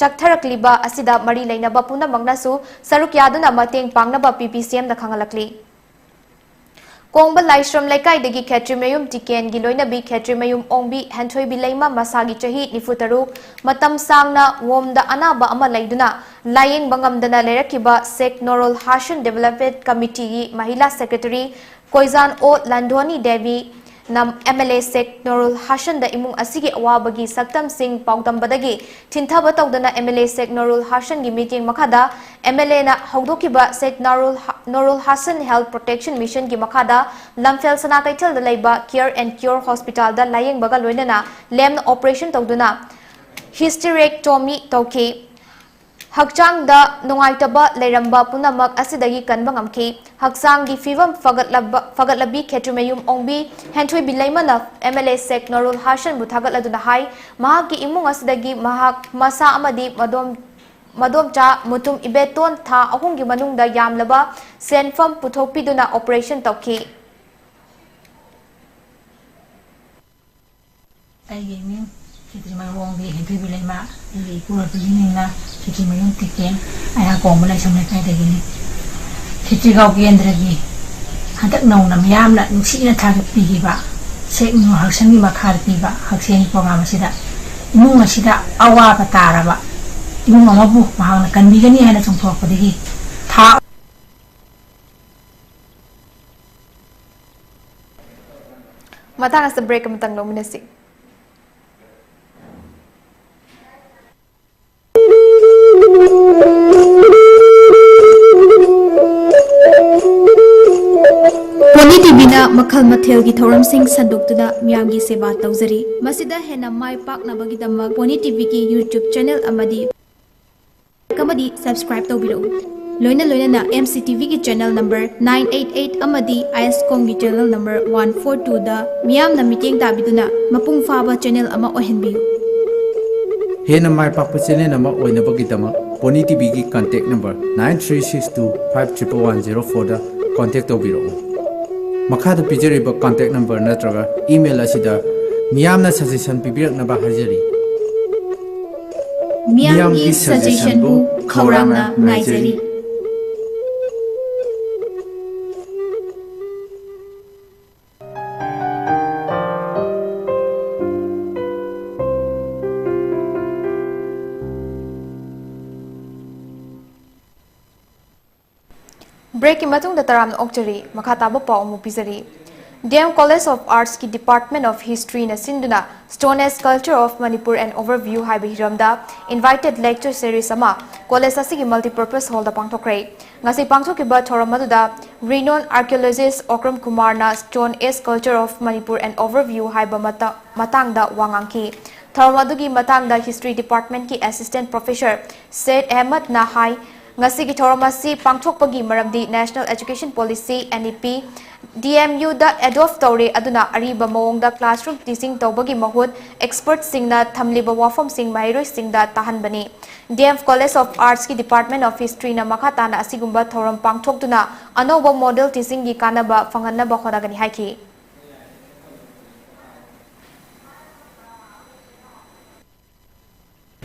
ꯆꯠꯊꯔꯛꯂꯤꯕ ꯑꯁꯤꯗ ꯃꯔꯤ ꯂꯩꯅꯕ ꯄꯨꯝꯅꯃꯛꯅꯁꯨ ꯁꯔꯨꯛ ꯌꯥꯗꯨꯅ ꯃꯇꯦꯡ ꯄꯥꯡꯅꯕ P P C M ꯅ ꯈꯪꯍꯜꯂꯛꯂꯤ꯫ ꯀꯣꯡꯕ ꯂꯥꯏꯁ꯭ꯔꯝ ꯂꯩꯀꯥꯏꯗꯒꯤ ꯈꯦꯇ꯭ꯔꯤꯃꯌꯨꯝ ꯇꯤꯀꯦꯟꯒꯤ ꯂꯣꯏꯅꯕꯤ ꯈꯦꯇ꯭ꯔꯤꯃꯌꯨꯝ ꯑꯣꯡꯕꯤ ꯍꯦꯟꯊꯣꯏꯕꯤ ꯂꯩꯃ, ꯃꯁꯥꯒꯤ ꯆꯍꯤ ꯅꯤꯐꯨ ꯇꯔꯨꯛ, ꯃꯇꯝ ꯁꯥꯡꯅ ꯋꯣꯝꯗ ꯑꯅꯥꯕ ꯑꯃ ꯂꯩꯗꯨꯅ ꯂꯥꯌꯦꯡꯕ ꯉꯝꯗꯅ ꯂꯩꯔꯛꯈꯤꯕ ꯁꯦꯛ ꯅꯣꯔꯨꯜ ꯍꯥꯁꯟ Development Committee ꯒꯤ ꯃꯍꯤꯂꯥ ꯁꯦꯀ꯭ꯔꯦꯇꯔꯤ ꯀꯣꯏꯖꯥꯟ ꯑꯣ ꯂꯟꯙꯣꯅꯤ ꯗꯦꯕꯤ ꯅ M L A ꯁꯦꯛ ꯅꯣꯔꯨꯜ ꯍꯥꯁꯟꯗ ꯏꯃꯨꯡ ꯑꯁꯤꯒꯤ ꯑꯋꯥꯕꯒꯤ ꯁꯛꯇꯝꯁꯤꯡ ꯄꯥꯎꯗꯝꯕꯗꯒꯤ ꯊꯤꯟꯊꯕ ꯇꯧꯗꯅ M L A ꯁꯦꯛ ꯅꯣꯔꯨꯜ ꯍꯥꯁꯟꯒꯤ ꯃꯤꯠꯌꯦꯡ ꯃꯈꯥꯗ M L A ꯅ ꯍꯧꯗꯣꯛꯈꯤꯕ ꯁꯦꯛ ꯅꯣꯔꯨꯜ ꯍꯥ-, ꯅꯣꯔꯨꯜ ꯍꯥꯁꯟ Health Protection Mission ꯒꯤ ꯃꯈꯥꯗ ꯂꯝꯐꯦꯜ ꯁꯅꯥ ꯀꯩꯊꯦꯜꯗ ꯂꯩꯕ Care and Cure Hospital ꯗ ꯂꯥꯌꯦꯡꯕꯒ ꯂꯣꯏꯅꯅ ꯂꯦꯝꯅ operation ꯇꯧꯗꯨꯅ hysterectomy ꯇꯧꯈꯤ꯫ ꯍꯛꯆꯥꯡꯗ ꯅꯨꯡꯉꯥꯏꯇꯕ ꯂꯩꯔꯝꯕ ꯄꯨꯝꯅꯃꯛ ꯑꯁꯤꯗꯒꯤ ꯀꯟꯕ ꯉꯝꯈꯤ꯫ ꯍꯛꯆꯥꯡꯒꯤ ꯐꯤꯕꯝ ꯐꯒꯠꯂꯕ, ꯐꯒꯠꯂꯕꯤ ꯈꯦꯇ꯭ꯔꯤꯃꯌꯨꯝ ꯑꯣꯡꯕꯤ ꯍꯦꯟꯊꯣꯏꯕꯤ ꯂꯩꯃꯅ M L A ꯁꯦꯛ ꯅꯣꯔꯨꯜ ꯍꯥꯁꯟꯕꯨ ꯊꯥꯒꯠꯂꯗꯨꯅ ꯍꯥꯏ, ꯃꯍꯥꯛꯀꯤ ꯏꯃꯨꯡ ꯑꯁꯤꯗꯒꯤ ꯃꯍꯥꯛ ꯃꯁꯥ ꯑꯃꯗꯤ ꯃꯗꯣꯝ-, ꯃꯗꯣꯝꯆꯥ ꯃꯨꯇꯨꯝ ꯏꯕꯦꯇꯣꯟ ꯊꯥ ꯑꯍꯨꯝꯒꯤ ꯃꯅꯨꯡꯗ ꯌꯥꯝꯂꯕ ꯁꯦꯟꯐꯝ ꯄꯨꯊꯣꯛꯄꯤꯗꯨꯅ operation ꯇꯧꯈꯤ꯫ ꯑꯩꯒꯤ ꯃꯤꯡ ꯈꯦꯇ꯭ꯔꯤꯃꯌꯨꯝ ꯑꯣꯡꯕꯤ ꯍꯦꯟꯊꯣꯏꯕꯤ ꯂꯩꯃ, ꯑꯩꯒꯤ ꯏꯄꯨꯔꯣꯏꯕꯒꯤ ꯃꯤꯡꯅ ꯈꯦꯇ꯭ꯔꯤꯃꯌꯨꯝ ꯇꯤꯀꯦꯟ, ꯑꯩꯍꯥꯛ ꯀꯣꯡꯕ ꯂꯥꯏꯁ꯭ꯔꯝ ꯂꯩꯀꯥꯏꯗꯒꯤꯅꯤ꯫ ꯈꯦꯇ꯭ꯔꯤꯒꯥꯎ ꯀꯦꯟꯗ꯭ꯔꯒꯤ ꯍꯟꯗꯛ ꯅꯧꯅ ꯃꯤꯌꯥꯝꯅ ꯅꯨꯡꯁꯤꯅ ꯊꯥꯒꯠꯄꯤꯈꯤꯕ ꯁꯦꯛ ꯅꯨꯔ ꯍꯛꯁꯟꯒꯤ ꯃꯈꯥꯗ ꯄꯤꯕ ꯍꯛꯁꯦꯜꯒꯤ program ꯑꯁꯤꯗ ꯏꯃꯨꯡ ꯑꯁꯤꯗ ꯑꯋꯥꯕ ꯇꯥꯔꯕ ꯏꯃꯨꯡ ꯑꯃꯕꯨ ꯃꯍꯥꯛꯅ ꯀꯟꯕꯤꯒꯅꯤ ꯍꯥꯏꯅ ꯆꯣꯡꯊꯣꯔꯛꯄꯗꯒꯤ ꯊꯥ ꯃꯇꯥꯡ ꯑꯁꯤꯗ break ꯑꯃꯇꯪ ꯂꯧꯃꯤꯟꯅꯁꯤ꯫ ꯃꯈꯜ ꯃꯊꯦꯜꯒꯤ ꯊꯧꯔꯝꯁꯤꯡ ꯁꯟꯗꯣꯛꯇꯨꯅ ꯃꯤꯌꯥꯝꯒꯤ ꯁꯦꯕꯥ ꯇꯧꯖꯔꯤ꯫ ꯃꯁꯤꯗ ꯍꯦꯟꯅ ꯃꯥꯏ ꯄꯥꯛꯅꯕꯒꯤꯗꯃꯛ Pony TVꯒꯤ YouTube channel ꯑꯃꯗꯤ ꯑꯃꯗꯤ subscribe ꯇꯧꯕꯤꯔꯛꯎ꯫ ꯂꯣꯏꯅ ꯂꯣꯏꯅꯅ MCTVꯒꯤ channel number nine eight eight ꯑꯃꯗꯤ ISCOMꯒꯤ channel number one four twoꯗ ꯃꯤꯌꯥꯝꯅ ꯃꯤꯠꯌꯦꯡ ꯇꯥꯕꯤꯗꯨꯅ ꯃꯄꯨꯡ ꯐꯥꯕ channel ꯑꯃ ꯑꯣꯏꯍꯟꯕꯤꯌꯨ꯫ ꯍꯦꯟꯅ ꯃꯥꯏ ꯄꯥꯛꯄ channel ꯑꯃ ꯑꯣꯏꯅꯕꯒꯤꯗꯃꯛ Pony TVꯒꯤ contact number nine three six two five triple one zero fourꯗ contact ꯇꯧꯕꯤꯔꯛꯎ꯫ ꯃꯈꯥꯗ ꯄꯤꯖꯔꯤꯕ contact number ꯅꯠꯇ꯭ꯔꯒ email ꯑꯁꯤꯗ ꯃꯤꯌꯥꯝꯅ suggestion ꯄꯤꯕꯤꯔꯛꯅꯕ ꯍꯥꯏꯖꯔꯤ꯫ ꯃꯤꯌꯥꯝꯒꯤ suggestionꯕꯨ ꯈꯧꯔꯥꯡꯅ ꯉꯥꯏꯖꯔꯤ꯫ Breakꯀꯤ ꯃꯇꯨꯡꯗ ꯇꯔꯥꯝꯅ ꯑꯣꯛꯆꯔꯤ꯫ ꯃꯈꯥ ꯇꯥꯕ ꯄꯥꯎ ꯑꯃꯨꯛ ꯄꯤꯖꯔꯤ꯫ DM College of Artsꯀꯤ Department of Historyꯅ ꯁꯤꯟꯗꯨꯅ Stone Age Culture of Manipur and Overview ꯍꯥꯏꯕ ꯍꯤꯔꯝꯗ invited lecture series ꯑꯃ college ꯑꯁꯤꯒꯤ multipurpose hallꯗ ꯄꯥꯡꯊꯣꯛꯈ꯭ꯔꯦ꯫ ꯉꯁꯤ ꯄꯥꯡꯊꯣꯛꯈꯤꯕ ꯊꯧꯔꯝ ꯑꯗꯨꯗ renowned archaeologist Okram Kumarꯅ Stone Age Culture of Manipur and Overview ꯍꯥꯏꯕ ꯃꯇꯥ-, ꯃꯇꯥꯡꯗ ꯋꯥ ꯉꯥꯡꯈꯤ꯫ ꯊꯧꯔꯝ ꯑꯗꯨꯒꯤ ꯃꯇꯥꯡꯗ History Departmentꯀꯤ Assistant Professor ꯁꯦꯠ ꯑꯍꯃꯗꯅ ꯍꯥꯏ, ꯉꯁꯤꯒꯤ ꯊꯧꯔꯝ ꯑꯁꯤ ꯄꯥꯡꯊꯣꯛꯄꯒꯤ ꯃꯔꯝꯗꯤ National Education Policy, NEP, DMUꯗ adopt ꯇꯧꯔꯦ, ꯑꯗꯨꯅ ꯑꯔꯤꯕ ꯃꯑꯣꯡꯗ classroom teaching ꯇꯧꯕꯒꯤ ꯃꯍꯨꯠ expertꯁꯤꯡꯅ ꯊꯝꯂꯤꯕ ꯋꯥꯐꯝꯁꯤꯡ ꯃꯍꯩꯔꯣꯏꯁꯤꯡꯗ ꯇꯥꯍꯟꯕꯅꯤ꯫ DM College of Artsꯀꯤ Department of Historyꯅ ꯃꯈꯥ ꯇꯥꯅ ꯑꯁꯤꯒꯨꯝꯕ ꯊꯧꯔꯝ ꯄꯥꯡꯊꯣꯛꯇꯨꯅ ꯑꯅꯧꯕ model teachingꯒꯤ ꯀꯥꯟꯅꯕ ꯐꯪꯍꯟꯅꯕ ꯍꯣꯠꯅꯒꯅꯤ ꯍꯥꯏꯈꯤ꯫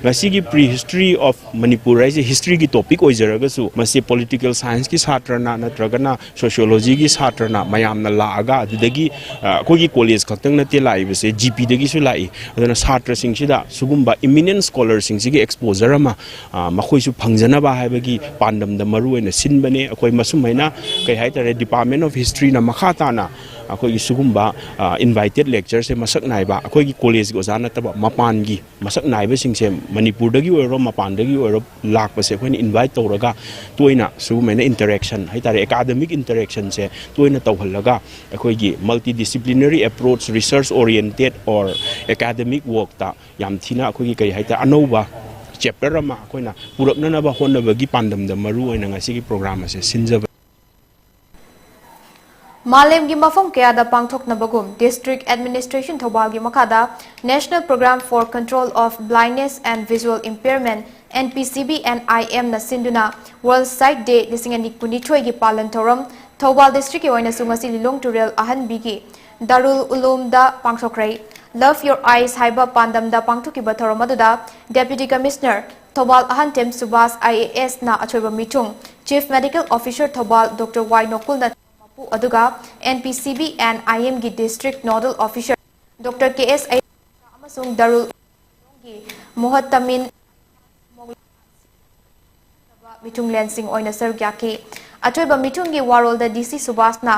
ꯉꯁꯤꯒꯤ Prehistory of Manipur ꯍꯥꯏꯁꯦ historyꯒꯤ topic ꯑꯣꯏꯖꯔꯒꯁꯨ, ꯃꯁꯤ political scienceꯀꯤ ꯁꯥꯇ꯭ꯔꯅ ꯅꯠꯇ꯭ꯔꯒꯅ sociologyꯒꯤ ꯁꯥꯇ꯭ꯔꯅ ꯃꯌꯥꯝꯅ ꯂꯥꯛꯑꯒ, ꯑꯗꯨꯗꯒꯤ, ꯑ, ꯑꯩꯈꯣꯏꯒꯤ college ꯈꯛꯇꯪ ꯅꯠꯇꯦ ꯂꯥꯛꯏꯕꯁꯦ, GPꯗꯒꯤꯁꯨ ꯂꯥꯛꯏ꯫ ꯑꯗꯨꯅ ꯁꯥꯇ꯭ꯔꯁꯤꯡꯁꯤꯗ ꯁꯤꯒꯨꯝꯕ eminent scholarꯁꯤꯡꯁꯤꯒꯤ exposure ꯑꯃ, ꯑ, ꯃꯈꯣꯏꯁꯨ ꯐꯪꯖꯅꯕ ꯍꯥꯏꯕꯒꯤ ꯄꯥꯟꯗꯝꯗ ꯃꯔꯨ ꯑꯣꯏꯅ ꯁꯤꯟꯕꯅꯦ꯫ ꯑꯩꯈꯣꯏ ꯃꯁꯨꯝ ꯍꯥꯏꯅ, ꯀꯩ ꯍꯥꯏꯇꯥꯔꯦ, Department of Historyꯅ ꯃꯈꯥ ꯇꯥꯅ ꯑꯩꯈꯣꯏꯒꯤ ꯁꯤꯒꯨꯝꯕ ꯏꯟꯚꯥꯏꯇꯦꯠ ꯂꯦꯛꯆꯔꯁꯦ ꯃꯁꯛ ꯅꯥꯏꯕ, ꯑꯩꯈꯣꯏꯒꯤ ꯀꯣꯂꯦꯖꯀꯤ ꯑꯣꯖꯥ ꯅꯠꯇꯕ ꯃꯄꯥꯟꯒꯤ ꯃꯁꯛ ꯅꯥꯏꯕꯁꯤꯡꯁꯦ, ꯃꯅꯤꯄꯨꯔꯗꯒꯤ ꯑꯣꯏꯔꯣ ꯃꯄꯥꯟꯗꯒꯤ ꯑꯣꯏꯔꯣ ꯂꯥꯛꯄꯁꯦ ꯑꯩꯈꯣꯏꯅ ꯏꯟꯚꯥꯏꯠ ꯇꯧꯔꯒ ꯇꯣꯏꯅ ꯁꯤꯒꯨꯝꯕ ꯏꯟꯇꯔꯦꯛꯁꯟ ꯍꯥꯏꯇꯥꯔꯦ, ꯑꯦꯀꯥꯗꯃꯤꯛ ꯏꯟꯇꯔꯦꯛꯁꯟꯁꯦ ꯇꯣꯏꯅ ꯇꯧꯍꯜꯂꯒ ꯑꯩꯈꯣꯏꯒꯤ multidisciplinary approach, research oriented or academic workꯇ ꯌꯥꯝ ꯊꯤꯅ ꯑꯩꯈꯣꯏꯒꯤ ꯀꯔꯤ ꯍꯥꯏꯇꯥꯔꯦ, ꯑꯅꯧꯕ ꯆꯦꯞꯇꯔ ꯑꯃ ꯑꯩꯈꯣꯏꯅ ꯄꯨꯔꯛꯅꯅꯕ ꯍꯣꯠꯅꯕꯒꯤ ꯄꯥꯟꯗꯝꯗ ꯃꯔꯨ ꯑꯣꯏꯅ ꯉꯁꯤꯒꯤ ꯄ꯭ꯔꯣꯒ꯭ꯔꯥꯝ ꯑꯁꯦ ꯁꯤꯟꯖꯕ꯫ ꯃꯥꯂꯦꯝꯒꯤ ꯃꯐꯝ ꯀꯌꯥꯗ ꯄꯥꯡꯊꯣꯛꯅꯕꯒꯨꯝ District Administration ꯊꯧꯕꯥꯜꯒꯤ ꯃꯈꯥꯗ National Program for Control of Blindness and Visual Impairment, N P C B and I M ꯅ ꯁꯤꯟꯗꯨꯅ World Sight Day ꯂꯤꯁꯤꯡ ꯑꯅꯤ ꯀꯨꯟꯅꯤꯊꯣꯏꯒꯤ ꯄꯥꯂꯟ ꯊꯧꯔꯝ ꯊꯧꯕꯥꯜ districtꯀꯤ ꯑꯣꯏꯅꯁꯨ ꯉꯁꯤ ꯂꯤꯂꯣꯡ ꯇꯨꯔꯦꯜ ꯑꯍꯟꯕꯤꯒꯤ ꯗꯥꯔꯨꯜ ꯎꯂꯨꯝꯗ ꯄꯥꯡꯊꯣꯛꯈ꯭ꯔꯦ꯫ Love Your Eyes ꯍꯥꯏꯕ ꯄꯥꯟꯗꯝꯗ ꯄꯥꯡꯊꯣꯛꯈꯤꯕ ꯊꯧꯔꯝ ꯑꯗꯨꯗ Deputy Commissioner Thoubal ꯑꯍꯟꯊꯦꯝ Subhas I A S ꯅ ꯑꯆꯣꯏꯕ ꯃꯤꯊꯨꯡ, Chief Medical Officer Thoubal Doctor Y ꯅꯣꯀꯨꯜꯅ ꯃꯄꯨ, ꯑꯗꯨꯒ N P C B and I M ꯒꯤ District Nodal Officer Doctor K S ꯑꯃꯁꯨꯡ ꯗꯥꯔꯨꯜ ꯎꯂꯨꯝꯒꯤ ꯃꯨꯍꯠꯇꯃꯤꯟ ꯃꯤꯊꯨꯡꯂꯦꯟꯁꯤꯡ ꯑꯣꯏꯅ ꯁꯔꯨꯛ ꯌꯥꯈꯤ꯫ ꯑꯆꯣꯏꯕ ꯃꯤꯊꯨꯡꯒꯤ ꯋꯥꯔꯣꯜꯗ D C ꯁꯨꯕꯥꯁꯅ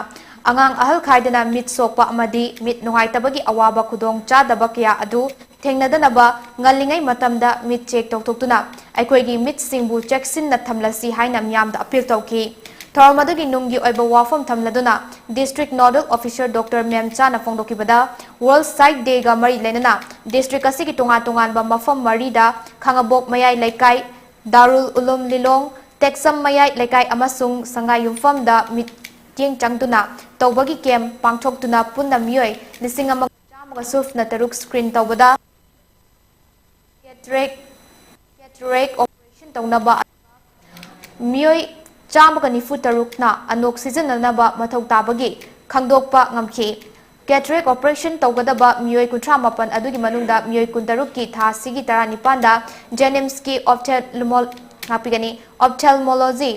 ꯑꯉꯥꯡ ꯑꯍꯜ ꯈꯥꯏꯗꯅ ꯃꯤꯠ ꯁꯣꯛꯄ ꯑꯃꯗꯤ ꯃꯤꯠ ꯅꯨꯡꯉꯥꯏꯇꯕꯒꯤ ꯑꯋꯥꯕ ꯈꯨꯗꯣꯡ ꯆꯥꯗꯕ ꯀꯌꯥ ꯑꯗꯨ ꯊꯦꯡꯅꯗꯅꯕ ꯉꯜꯂꯤꯉꯩ ꯃꯇꯝꯗ ꯃꯤꯠ ꯆꯦꯛ ꯇꯧꯊꯣꯛꯇꯨꯅ ꯑꯩꯈꯣꯏꯒꯤ ꯃꯤꯠꯁꯤꯡꯕꯨ ꯆꯦꯛꯁꯤꯟꯅ ꯊꯝꯂꯁꯤ ꯍꯥꯏꯅ ꯃꯤꯌꯥꯝꯗ ꯑꯄꯤꯜ ꯇꯧꯈꯤ꯫ ꯊꯧꯔꯝ ꯑꯗꯨꯒꯤ ꯅꯨꯡꯒꯤ ꯑꯣꯏꯕ ꯋꯥꯐꯝ ꯊꯝꯂꯗꯨꯅ District Nodal Officer Doctor ꯃꯦꯝꯆꯥꯅ ꯐꯣꯡꯗꯣꯛꯈꯤꯕꯗ, World Sight Dayꯒ ꯃꯔꯤ ꯂꯩꯅꯅ district ꯑꯁꯤꯒꯤ ꯇꯣꯉꯥꯟ ꯇꯣꯉꯥꯟꯕ ꯃꯐꯝ ꯃꯔꯤꯗ ꯈꯥꯉꯕꯣꯛ ꯃꯌꯥꯏ ꯂꯩꯀꯥꯏ, ꯗꯥꯔꯨꯜ ꯎꯂꯨꯝ ꯂꯤꯂꯣꯡ, ꯇꯦꯛꯁꯝ ꯃꯌꯥꯏ ꯂꯩꯀꯥꯏ ꯑꯃꯁꯨꯡ ꯁꯉꯥꯏ ꯌꯨꯝꯐꯝꯗ ꯃꯤꯠꯌꯦꯡ ꯆꯪꯗꯨꯅ ꯇꯧꯕꯒꯤ ꯀꯦꯝ ꯄꯥꯡꯊꯣꯛꯇꯨꯅ ꯄꯨꯟꯅ ꯃꯤꯑꯣꯏ ꯂꯤꯁꯤꯡ ꯑꯃꯒ ꯆꯥꯝꯃꯒ ꯁꯨꯞꯅ ꯇꯔꯨꯛ screen ꯇꯧꯕꯗ cataract, cataract operation ꯇꯧꯅꯕ ꯃꯤꯑꯣꯏ ꯆꯥꯝꯃꯒ ꯅꯤꯐꯨ ꯇꯔꯨꯛꯅ ꯑꯅꯣꯛ ꯁꯤꯖꯤꯟꯅꯅꯕ ꯃꯊꯧ ꯇꯥꯕꯒꯤ ꯈꯪꯗꯣꯛꯄ ꯉꯝꯈꯤ꯫ Cataract operation ꯇꯧꯒꯗꯕ ꯃꯤꯑꯣꯏ ꯀꯨꯟꯊ꯭ꯔꯥ ꯃꯥꯄꯟ ꯑꯗꯨꯒꯤ ꯃꯅꯨꯡꯗ ꯃꯤꯑꯣꯏ ꯀꯨꯟꯇꯔꯨꯛꯀꯤ ꯊꯥ ꯑꯁꯤꯒꯤ ꯇꯔꯥꯅꯤꯄꯥꯟꯗ JNIMSꯀꯤ ophthalmo-, ꯉꯥꯛꯄꯤꯒꯅꯤ, ophthalmology,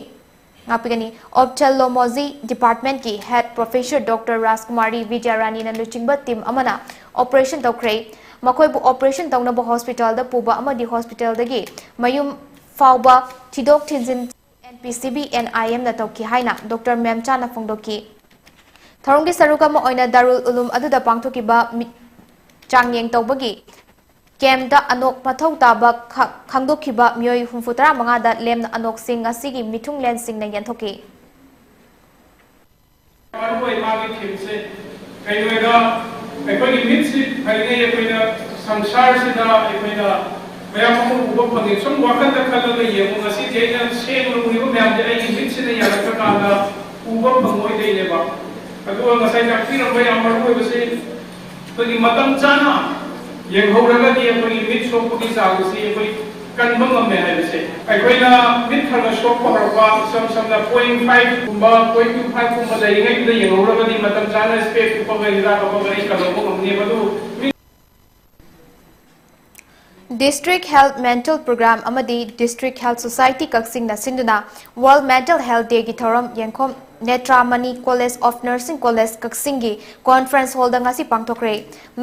ꯉꯥꯛꯄꯤꯒꯅꯤ, ophthalmology departmentꯀꯤ head professor Doctor ꯔꯥꯖꯀꯨꯃꯥꯔꯤ ꯕꯤꯗ꯭ꯌꯥꯔꯥꯅꯤꯅ ꯂꯨꯆꯤꯡꯕ team ꯑꯃꯅ operation ꯇꯧꯈ꯭ꯔꯦ꯫ ꯃꯈꯣꯏꯕꯨ operation ꯇꯧꯅꯕ hospitalꯗ ꯄꯨꯕ ꯑꯃꯗꯤ hospitalꯗꯒꯤ ꯃꯌꯨꯝ ꯐꯥꯎꯕ ꯊꯤꯗꯣꯛ ꯊꯤꯟꯖꯤꯟ N P C B and I Mꯅ ꯇꯧꯈꯤ ꯍꯥꯏꯅ Doctor ꯃꯦꯝꯆꯥꯅ ꯐꯣꯡꯗꯣꯛꯈꯤ꯫ ꯊꯧꯔꯝꯒꯤ ꯁꯔꯨꯛ ꯑꯃ ꯑꯣꯏꯅ ꯗꯥꯔꯨꯜ ꯎꯂꯨꯝ ꯑꯗꯨꯗ ꯄꯥꯡꯊꯣꯛꯈꯤꯕ ꯃꯤ-, ꯆꯥꯡꯌꯦꯡ ꯇꯧꯕꯒꯤ ꯀꯦꯝꯞꯇ ꯑꯅꯣꯛ ꯃꯊꯧ ꯇꯥꯕ ꯈ-, ꯈꯪꯗꯣꯛꯈꯤꯕ ꯃꯤꯑꯣꯏ ꯍꯨꯝꯐꯨꯇꯔꯥ ꯃꯉꯥꯗ ꯂꯦꯝꯅ ꯑꯅꯣꯛꯁꯤꯡ ꯉꯁꯤꯒꯤ ꯃꯤꯊꯨꯡꯂꯦꯟꯁꯤꯡꯅ ꯌꯦꯟꯊꯣꯛꯈꯤ꯫ ꯃꯔꯨꯑꯣꯏ ꯃꯥꯒꯤ ꯊꯤꯝꯁꯦ ꯀꯩꯅꯣꯗ ꯑꯩꯈꯣꯏꯒꯤ ꯃꯤꯠꯁꯤ ꯐꯔꯤꯉꯩ ꯑꯩꯈꯣꯏꯅ ꯁꯪꯁꯥꯔꯁꯤꯗ ꯑꯩꯈꯣꯏꯅ ꯃꯌꯥꯝ ꯑꯃ ꯎꯕ ꯐꯪꯉꯤ꯫ ꯁꯨꯝ ꯋꯥꯈꯜꯗ ꯈꯜꯂꯒ ꯌꯦꯡꯉꯨ, ꯉꯁꯤꯗꯤ ꯑꯩꯅ ꯁꯦꯡꯅ ꯎꯔꯤꯕ ꯃꯌꯥꯝꯁꯦ ꯑꯩꯒꯤ ꯃꯤꯠꯁꯤꯅ ꯌꯥꯔꯛꯇ꯭ꯔꯀꯥꯟꯗ ꯎꯕ ꯐꯪꯉꯣꯏꯗꯣꯏꯅꯦꯕ꯫ ꯑꯗꯨꯒ ꯉꯁꯥꯏ ꯇꯥꯛꯄꯤꯔꯝꯕ ꯌꯥꯝ ꯃꯔꯨ ꯑꯣꯏꯕꯁꯤ ꯑꯩꯈꯣꯏꯒꯤ ꯃꯇꯝ ꯆꯥꯅ ꯌꯦꯡꯍꯧꯔꯒꯗꯤ ꯑꯩꯈꯣꯏꯒꯤ ꯃꯤꯠ ꯁꯣꯛꯄꯒꯤ ꯆꯥꯡ ꯑꯁꯤ ꯑꯩꯈꯣꯏ ꯀꯟꯕ ꯉꯝꯃꯦ ꯍꯥꯏꯕꯁꯦ꯫ ꯑꯩꯈꯣꯏꯅ ꯃꯤꯠ ꯈꯔ ꯈꯔ ꯁꯣꯛꯄ ꯍꯧꯔꯛꯄ, ꯏꯁꯝ ꯁꯝꯅ point five ꯀꯨꯝꯕ, point two five ꯀꯨꯝꯕ ꯂꯩꯔꯤꯉꯩꯗꯨꯗ ꯌꯦꯡꯍꯧꯔꯒꯗꯤ ꯃꯇꯝ ꯆꯥꯅ ꯏꯁꯄꯦꯛ ꯎꯞꯄꯒ ꯍꯤꯗꯥꯛ ꯀꯥꯞꯄꯒ ꯑꯩ ꯀꯟꯕ ꯉꯝꯅꯦꯕ꯫ ꯑꯗꯨ ꯃꯤꯠ District Health Mental Program ꯑꯃꯗꯤ District Health Society ꯀꯛꯆꯤꯡꯅ ꯁꯤꯟꯗꯨꯅ World Mental Health Dayꯒꯤ ꯊꯧꯔꯝ ꯌꯦꯡꯈꯣꯝ ꯅꯦꯇ꯭ꯔꯥꯃꯅꯤ College of Nursing College ꯀꯛꯆꯤꯡꯒꯤ conference hallꯗ ꯉꯁꯤ ꯄꯥꯡꯊꯣꯛꯈ꯭ꯔꯦ꯫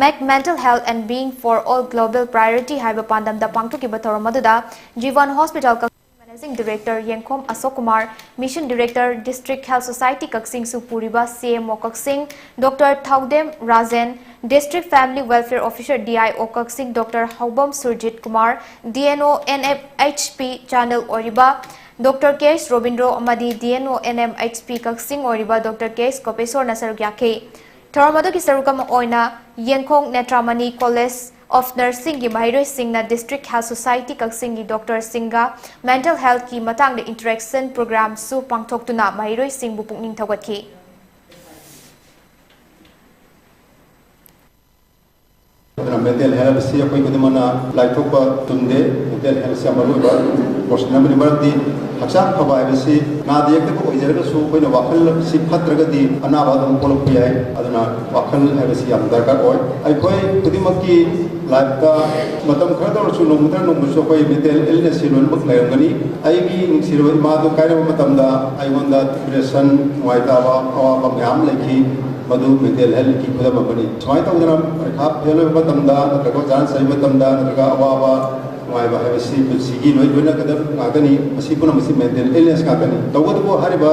Make Mental Health and Being for All Global Priority ꯍꯥꯏꯕ ꯄꯥꯟꯗꯝꯗ ꯄꯥꯡꯊꯣꯛꯈꯤꯕ ꯊꯧꯔꯝ ꯑꯗꯨꯗ Jeevan Hospital ꯀꯛꯆꯤꯡ Managing Director ꯌꯦꯡꯈꯣꯝ Ashok Kumar, Mission Director District Health Society ꯀꯛꯆꯤꯡ ꯁꯨꯄꯨꯔꯤꯕ C M O ꯀꯛꯆꯤꯡ Doctor Thoudam Rajen, District Family Welfare Officer D I O ꯀꯛꯆꯤꯡ Doctor Houbam Surjit Kumar, D N O N M H P channel ꯑꯣꯏꯔꯤꯕ Doctor K H ꯔꯣꯕꯤꯟꯗ꯭ꯔꯣ ꯑꯃꯗꯤ D N O N M H P ꯀꯛꯆꯤꯡ ꯑꯣꯏꯔꯤꯕ Doctor K H ꯀꯣꯄꯦꯁꯣꯔꯅ ꯁꯔꯨꯛ ꯌꯥꯈꯤ꯫ ꯊꯧꯔꯝ ꯑꯗꯨꯒꯤ ꯁꯔꯨꯛ ꯑꯃ ꯑꯣꯏꯅ ꯌꯦꯡꯈꯣꯡ ꯅꯦꯇ꯭ꯔꯥꯃꯅꯤ College of Nursingꯒꯤ ꯃꯍꯩꯔꯣꯏꯁꯤꯡꯅ District Health Society ꯀꯛꯆꯤꯡꯒꯤ doctorꯁꯤꯡꯒ mental healthꯀꯤ ꯃꯇꯥꯡꯗ interaction programꯁꯨ ꯄꯥꯡꯊꯣꯛꯇꯨꯅ ꯃꯍꯩꯔꯣꯏꯁꯤꯡꯕꯨ ꯄꯨꯛꯅꯤꯡ ꯊꯧꯒꯠꯈꯤ꯫ ꯑꯗꯨꯅ mental health ꯑꯁꯤ ꯑꯩꯈꯣꯏ ꯈꯨꯗꯤꯡꯃꯛꯅ ꯂꯥꯏꯊꯣꯛꯄ ꯆꯨꯝꯗꯦ꯫ Mental health ꯑꯁꯤ ꯌꯥꯝ ꯃꯔꯨ ꯑꯣꯏꯕ portion ꯑꯃꯅꯤ꯫ ꯃꯔꯝꯗꯤ ꯍꯛꯆꯥꯡ ꯐꯕ ꯍꯥꯏꯕꯁꯤ ꯅꯥꯗ ꯌꯦꯛꯇꯕ ꯑꯣꯏꯖꯔꯒꯁꯨ ꯑꯩꯈꯣꯏꯅ ꯋꯥꯈꯜ ꯑꯁꯤ ꯐꯠꯇ꯭ꯔꯒꯗꯤ ꯑꯅꯥꯕ ꯑꯗꯨꯝ ꯄꯣꯛꯂꯛꯄ ꯌꯥꯏ꯫ ꯑꯗꯨꯅ ꯋꯥꯈꯜ ꯍꯥꯏꯕꯁꯤ ꯌꯥꯝ ꯗꯔꯀꯥꯔ ꯑꯣꯏ꯫ ꯑꯩꯈꯣꯏ ꯈꯨꯗꯤꯡꯃꯛꯀꯤ lifeꯇ ꯃꯇꯝ ꯈꯔꯗ ꯑꯣꯏꯔꯁꯨ ꯅꯣꯡꯃ ꯅꯠꯇ꯭ꯔꯒ ꯅꯣꯡꯃꯁꯨ ꯑꯩꯈꯣꯏ mental illnessꯁꯤ ꯂꯣꯏꯅꯃꯛ ꯂꯩꯔꯝꯒꯅꯤ꯫ ꯑꯩꯒꯤ ꯅꯨꯡꯁꯤꯔꯕ ꯏꯃꯥꯗꯨ ꯀꯥꯏꯅꯕ ꯃꯇꯝꯗ ꯑꯩꯉꯣꯟꯗ depression, ꯅꯨꯡꯉꯥꯏꯇꯕ, ꯑꯋꯥꯕ ꯃꯌꯥꯝ ꯂꯩꯈꯤ꯫ ꯃꯗꯨ mental healthꯀꯤ ꯈꯨꯗꯝ ꯑꯃꯅꯤ꯫ ꯁꯨꯃꯥꯏꯅ ꯇꯧꯗꯅ ꯄꯔꯤꯈꯥ fail ꯑꯣꯏꯕ ꯃꯇꯝꯗ ꯅꯠꯇ꯭ꯔꯒ ꯑꯣꯖꯥꯅ ꯆꯩꯕ ꯃꯇꯝꯗ ꯅꯠꯇ꯭ꯔꯒ ꯑꯋꯥꯕ ꯍꯥꯏꯕ ꯍꯥꯏꯕꯁꯤ ꯄꯨꯟꯁꯤꯒꯤ ꯂꯣꯏ ꯂꯣꯏꯅꯒꯗꯕ ꯉꯥꯛꯇꯅꯤ꯫ ꯃꯁꯤ ꯄꯨꯝꯅꯃꯛꯁꯤ ꯃꯦꯟꯇꯦꯜ ꯏꯜꯅꯦꯁ ꯉꯥꯛꯇꯅꯤ꯫ ꯇꯧꯕꯇꯕꯨ ꯍꯥꯏꯔꯤꯕ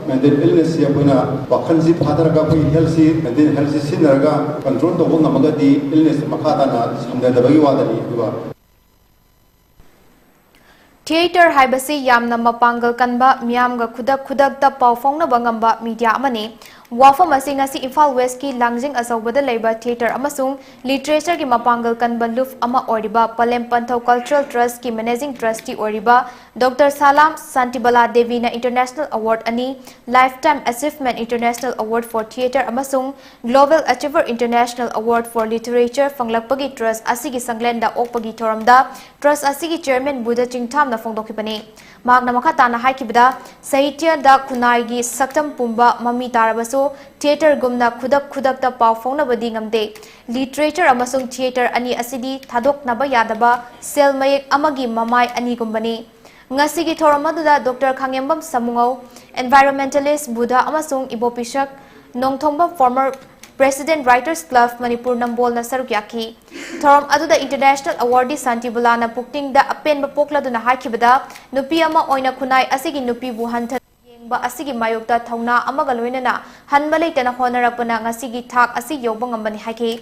ꯃꯦꯟꯇꯦꯜ ꯏꯜꯅꯦꯁꯁꯤ ꯑꯩꯈꯣꯏꯅ ꯋꯥꯈꯜꯁꯤ ꯐꯥꯊꯔꯒ, ꯑꯩꯈꯣꯏꯒꯤ ꯍꯦꯜꯊꯁꯤ, ꯃꯦꯟꯇꯦꯜ ꯍꯦꯜꯊꯁꯤ ꯁꯤꯖꯤꯟꯅꯔꯒ ꯀꯟꯇ꯭ꯔꯣꯜ ꯇꯧꯕ ꯉꯝꯃꯒꯗꯤ ꯏꯜꯅꯦꯁꯁꯤ ꯃꯈꯥ ꯇꯥꯅ ꯁꯟꯊꯗꯕꯒꯤ ꯋꯥꯗꯅꯤ꯫ ꯑꯗꯨꯒ ꯊꯤꯌꯦꯇꯔ ꯍꯥꯏꯕꯁꯤ ꯌꯥꯝꯅ ꯃꯄꯥꯡꯒꯜ ꯀꯟꯕ, ꯃꯤꯌꯥꯝꯒ ꯈꯨꯗꯛ ꯈꯨꯗꯛꯇ ꯄꯥꯎ ꯐꯥꯎꯅꯕ ꯉꯝꯕ ꯃꯤꯗꯤꯌꯥ ꯑꯃꯅꯤ꯫ ꯋꯥꯐꯝ ꯑꯁꯤ ꯉꯁꯤ ꯏꯝꯐꯥꯜ ꯋꯦꯁꯀꯤ ꯂꯥꯡꯖꯤꯡ ꯑꯆꯧꯕꯗ ꯂꯩꯕ ꯊꯤꯌꯦꯇꯔ ꯑꯃꯁꯨꯡ ꯂꯤꯇꯔꯦꯆꯔꯒꯤ ꯃꯄꯥꯡꯒꯜ ꯀꯟꯕ ꯂꯨꯞ ꯑꯃ ꯑꯣꯏꯔꯤꯕ ꯄꯂꯦꯝ ꯄꯟꯊꯧ ꯀꯜꯆꯔꯦꯜ ꯇ꯭ꯔꯁꯀꯤ ꯃꯦꯅꯦꯖꯤꯡ ꯇ꯭ꯔꯁꯇꯤ ꯑꯣꯏꯔꯤꯕ ꯗꯣꯛꯇꯔ ꯁꯥꯂꯥꯝ ꯁꯥꯟꯇꯤꯕꯂꯥ ꯗꯦꯕꯤꯅ International Award ꯑꯅꯤ, Lifetime Achievement International Award for Theatre ꯑꯃꯁꯨꯡ Global Achiever International Award for Literature ꯐꯪꯂꯛꯄꯒꯤ ꯇ꯭ꯔꯁ ꯑꯁꯤꯒꯤ ꯁꯪꯂꯦꯟꯗ ꯑꯣꯛꯄꯒꯤ ꯊꯧꯔꯝꯗ ꯇ꯭ꯔꯁ ꯑꯁꯤꯒꯤ ꯆꯦꯌꯔꯃꯦꯟ ꯕꯨꯙ ꯆꯤꯡꯊꯥꯝꯅ ꯐꯣꯡꯗꯣꯛꯈꯤꯕꯅꯤ꯫ ꯃꯍꯥꯛꯅ ꯃꯈꯥ ꯇꯥꯅ ꯍꯥꯏꯈꯤꯕꯗ, ꯁꯥꯍꯤꯇ꯭ꯌꯗ ꯈꯨꯟꯅꯥꯏꯒꯤ ꯁꯛꯇꯝ ꯄꯨꯝꯕ ꯃꯃꯤ ꯇꯥꯔꯕꯁꯨ, ꯊꯤꯌꯦꯇꯔꯒꯨꯝꯅ ꯈꯨꯗꯛ ꯈꯨꯗꯛꯇ ꯄꯥꯎ ꯐꯥꯎꯅꯕꯗꯤ ꯉꯝꯗꯦ꯫ ꯂꯤꯇꯔꯦꯆꯔ ꯑꯃꯁꯨꯡ ꯊꯤꯌꯦꯇꯔ ꯑꯅꯤ ꯑꯁꯤꯗꯤ ꯊꯥꯗꯣꯛꯅꯕ ꯌꯥꯗꯕ ꯁꯦꯜ ꯃꯌꯦꯛ ꯑꯃꯒꯤ ꯃꯃꯥꯏ ꯑꯅꯤꯒꯨꯝꯕꯅꯤ꯫ ꯉꯁꯤꯒꯤ ꯊꯧꯔꯝ ꯑꯗꯨꯗ ꯗꯣꯛꯇꯔ ꯈꯥꯉꯦꯝꯕꯝ ꯁꯥꯃꯨꯉꯧ, environmentalist ꯕꯨꯙ ꯑꯃꯁꯨꯡ ꯏꯕꯣꯄꯤꯁꯛ ꯅꯣꯡꯊꯣꯡꯕꯝ, former President Writers Club Manipur ꯅꯝꯕꯣꯜꯅ ꯁꯔꯨꯛ ꯌꯥꯈꯤ꯫ ꯊꯧꯔꯝ ꯑꯗꯨꯗ International Awardee ꯁꯥꯟꯇꯤꯕꯂꯥꯅ ꯄꯨꯛꯅꯤꯡꯗ ꯑꯄꯦꯟꯕ ꯄꯣꯛꯂꯗꯨꯅ ꯍꯥꯏꯈꯤꯕꯗ, ꯅꯨꯄꯤ ꯑꯃ ꯑꯣꯏꯅ ꯈꯨꯟꯅꯥꯏ ꯑꯁꯤꯒꯤ ꯅꯨꯄꯤꯕꯨ ꯍꯟꯊꯅ ꯌꯦꯡꯕ ꯑꯁꯤꯒꯤ ꯃꯥꯌꯣꯛꯇ ꯊꯧꯅꯥ ꯑꯃꯒ ꯂꯣꯏꯅꯅ ꯍꯟꯕ ꯂꯩꯇꯅ ꯍꯣꯠꯅꯔꯛꯄꯅ ꯉꯁꯤꯒꯤ ꯊꯥꯛ ꯑꯁꯤ ꯌꯧꯕ ꯉꯝꯕꯅꯤ ꯍꯥꯏꯈꯤ꯫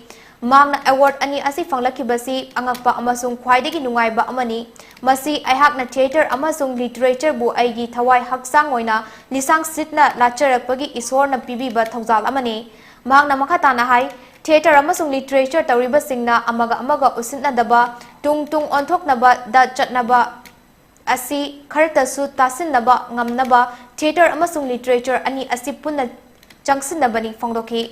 ꯃꯍꯥꯛꯅ ꯑꯦꯋꯥꯔꯗ ꯑꯅꯤ ꯑꯁꯤ ꯐꯪꯂꯛꯈꯤꯕꯁꯤ ꯑꯉꯛꯄ ꯑꯃꯁꯨꯡ ꯈ꯭ꯋꯥꯏꯗꯒꯤ ꯅꯨꯡꯉꯥꯏꯕ ꯑꯃꯅꯤ꯫ ꯃꯁꯤ ꯑꯩꯍꯥꯛꯅ ꯊꯤꯌꯦꯇꯔ ꯑꯃꯁꯨꯡ ꯂꯤꯇꯔꯦꯆꯔꯕꯨ ꯑꯩꯒꯤ ꯊꯋꯥꯏ ꯍꯛꯆꯥꯡ ꯑꯣꯏꯅ ꯂꯤꯁꯥꯡ ꯁꯤꯠꯅ ꯂꯥꯠꯆꯔꯛꯄꯒꯤ ꯏꯁꯣꯔꯅ ꯄꯤꯕꯤꯕ ꯊꯧꯖꯥꯜ ꯑꯃꯅꯤ꯫ ꯃꯍꯥꯛꯅ ꯃꯈꯥ ꯇꯥꯅ ꯍꯥꯏ, ꯊꯤꯌꯦꯇꯔ ꯑꯃꯁꯨꯡ ꯂꯤꯇꯔꯦꯆꯔ ꯇꯧꯔꯤꯕꯁꯤꯡꯅ ꯑꯃꯒ ꯑꯃꯒ ꯎꯁꯤꯠꯅꯗꯕ, ꯇꯨꯡ ꯇꯨꯡ ꯑꯣꯟꯊꯣꯛꯅꯕꯗ ꯆꯠꯅꯕ ꯑꯁꯤ ꯈꯔꯇꯁꯨ ꯇꯥꯁꯤꯟꯅꯕ ꯉꯝꯅꯕ ꯊꯤꯌꯦꯇꯔ ꯑꯃꯁꯨꯡ ꯂꯤꯇꯔꯦꯆꯔ ꯑꯅꯤ ꯑꯁꯤ ꯄꯨꯟꯅ ꯆꯪꯁꯤꯟꯅꯕꯅꯤ ꯐꯣꯡꯗꯣꯛꯈꯤ꯫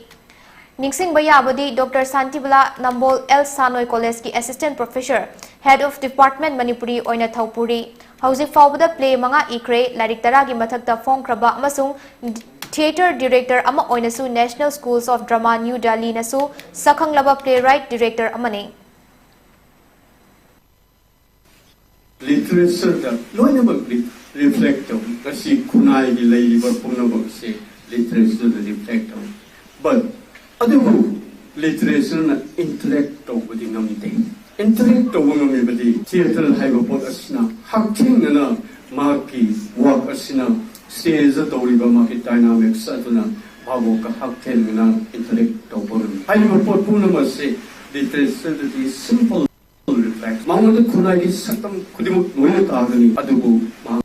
ꯅꯤꯡꯁꯤꯡꯕ ꯌꯥꯕꯗꯤ, ꯗꯣꯛꯇꯔ ꯁꯥꯟꯇꯤꯕꯂꯥ ꯅꯝꯕꯣꯜ ꯑꯦꯜ ꯁꯥꯅꯣꯏ ꯀꯣꯂꯦꯖꯀꯤ assistant professor, head of department Manipuri ꯑꯣꯏꯅ ꯊꯧ ꯄꯨꯔꯤ꯫ ꯍꯧꯖꯤꯛ ꯐꯥꯎꯕꯗ ꯄ꯭ꯂꯦ ꯃꯉꯥ ꯏꯈ꯭ꯔꯦ, ꯂꯥꯏꯔꯤꯛ ꯇꯔꯥꯒꯤ ꯃꯊꯛꯇ ꯐꯣꯡꯈ꯭ꯔꯕ ꯑꯃꯁꯨꯡ ꯊꯤꯌꯦꯇꯔ ꯗꯤꯔꯦꯛꯇꯔ ꯑꯃ ꯑꯣꯏꯅꯁꯨ National Schools of Drama, New Delhi ꯅꯁꯨ ꯁꯛꯈꯪꯂꯕ playwright director ꯑꯃꯅꯤ꯫ ꯂꯤꯇꯔꯦꯆꯔꯗ ꯂꯣꯏꯅꯃꯛ ꯔꯤꯐ꯭ꯂꯦꯛ ꯇꯧꯏ꯫ ꯉꯁꯤ ꯈꯨꯟꯅꯥꯏꯒꯤ ꯂꯩꯔꯤꯕ ꯄꯨꯝꯅꯃꯛꯁꯦ ꯂꯤꯇꯔꯦꯆꯔꯗ ꯔꯤꯐ꯭ꯂꯦꯛ ꯇꯧꯏ꯫ ꯕꯠ ꯑꯗꯨꯕꯨ ꯂꯤꯇꯔꯦꯆꯔꯅ ꯏꯟꯇꯂꯦꯛ ꯇꯧꯕꯗꯤ ꯉꯝꯗꯦ꯫ Interact ꯇꯧꯕ ꯉꯝꯃꯤꯕꯗꯤ theatre ꯍꯥꯏꯕ ꯄꯣꯠ ꯑꯁꯤꯅ ꯍꯛꯊꯦꯡꯅꯅ ꯃꯍꯥꯛꯀꯤ work ꯑꯁꯤꯅ stage ꯇꯧꯔꯤꯕ ꯃꯥꯒꯤ dynamics ꯑꯗꯨꯅ ꯃꯥꯕꯨ ꯍꯛꯊꯦꯡꯅꯅ interact ꯇꯧꯕ ꯉꯝꯃꯤ꯫ ꯍꯥꯏꯔꯤꯕ ꯄꯣꯠ ꯄꯨꯝꯅꯃꯛ ꯑꯁꯤ literature ꯗꯗꯤ simple reflex ꯃꯉꯣꯟꯗ ꯈꯨꯟꯅꯥꯏꯒꯤ ꯁꯛꯇꯝ ꯈꯨꯗꯤꯡꯃꯛ ꯂꯣꯏꯅ ꯇꯥꯒꯅꯤ, ꯑꯗꯨꯕꯨ ꯃꯍꯥꯛ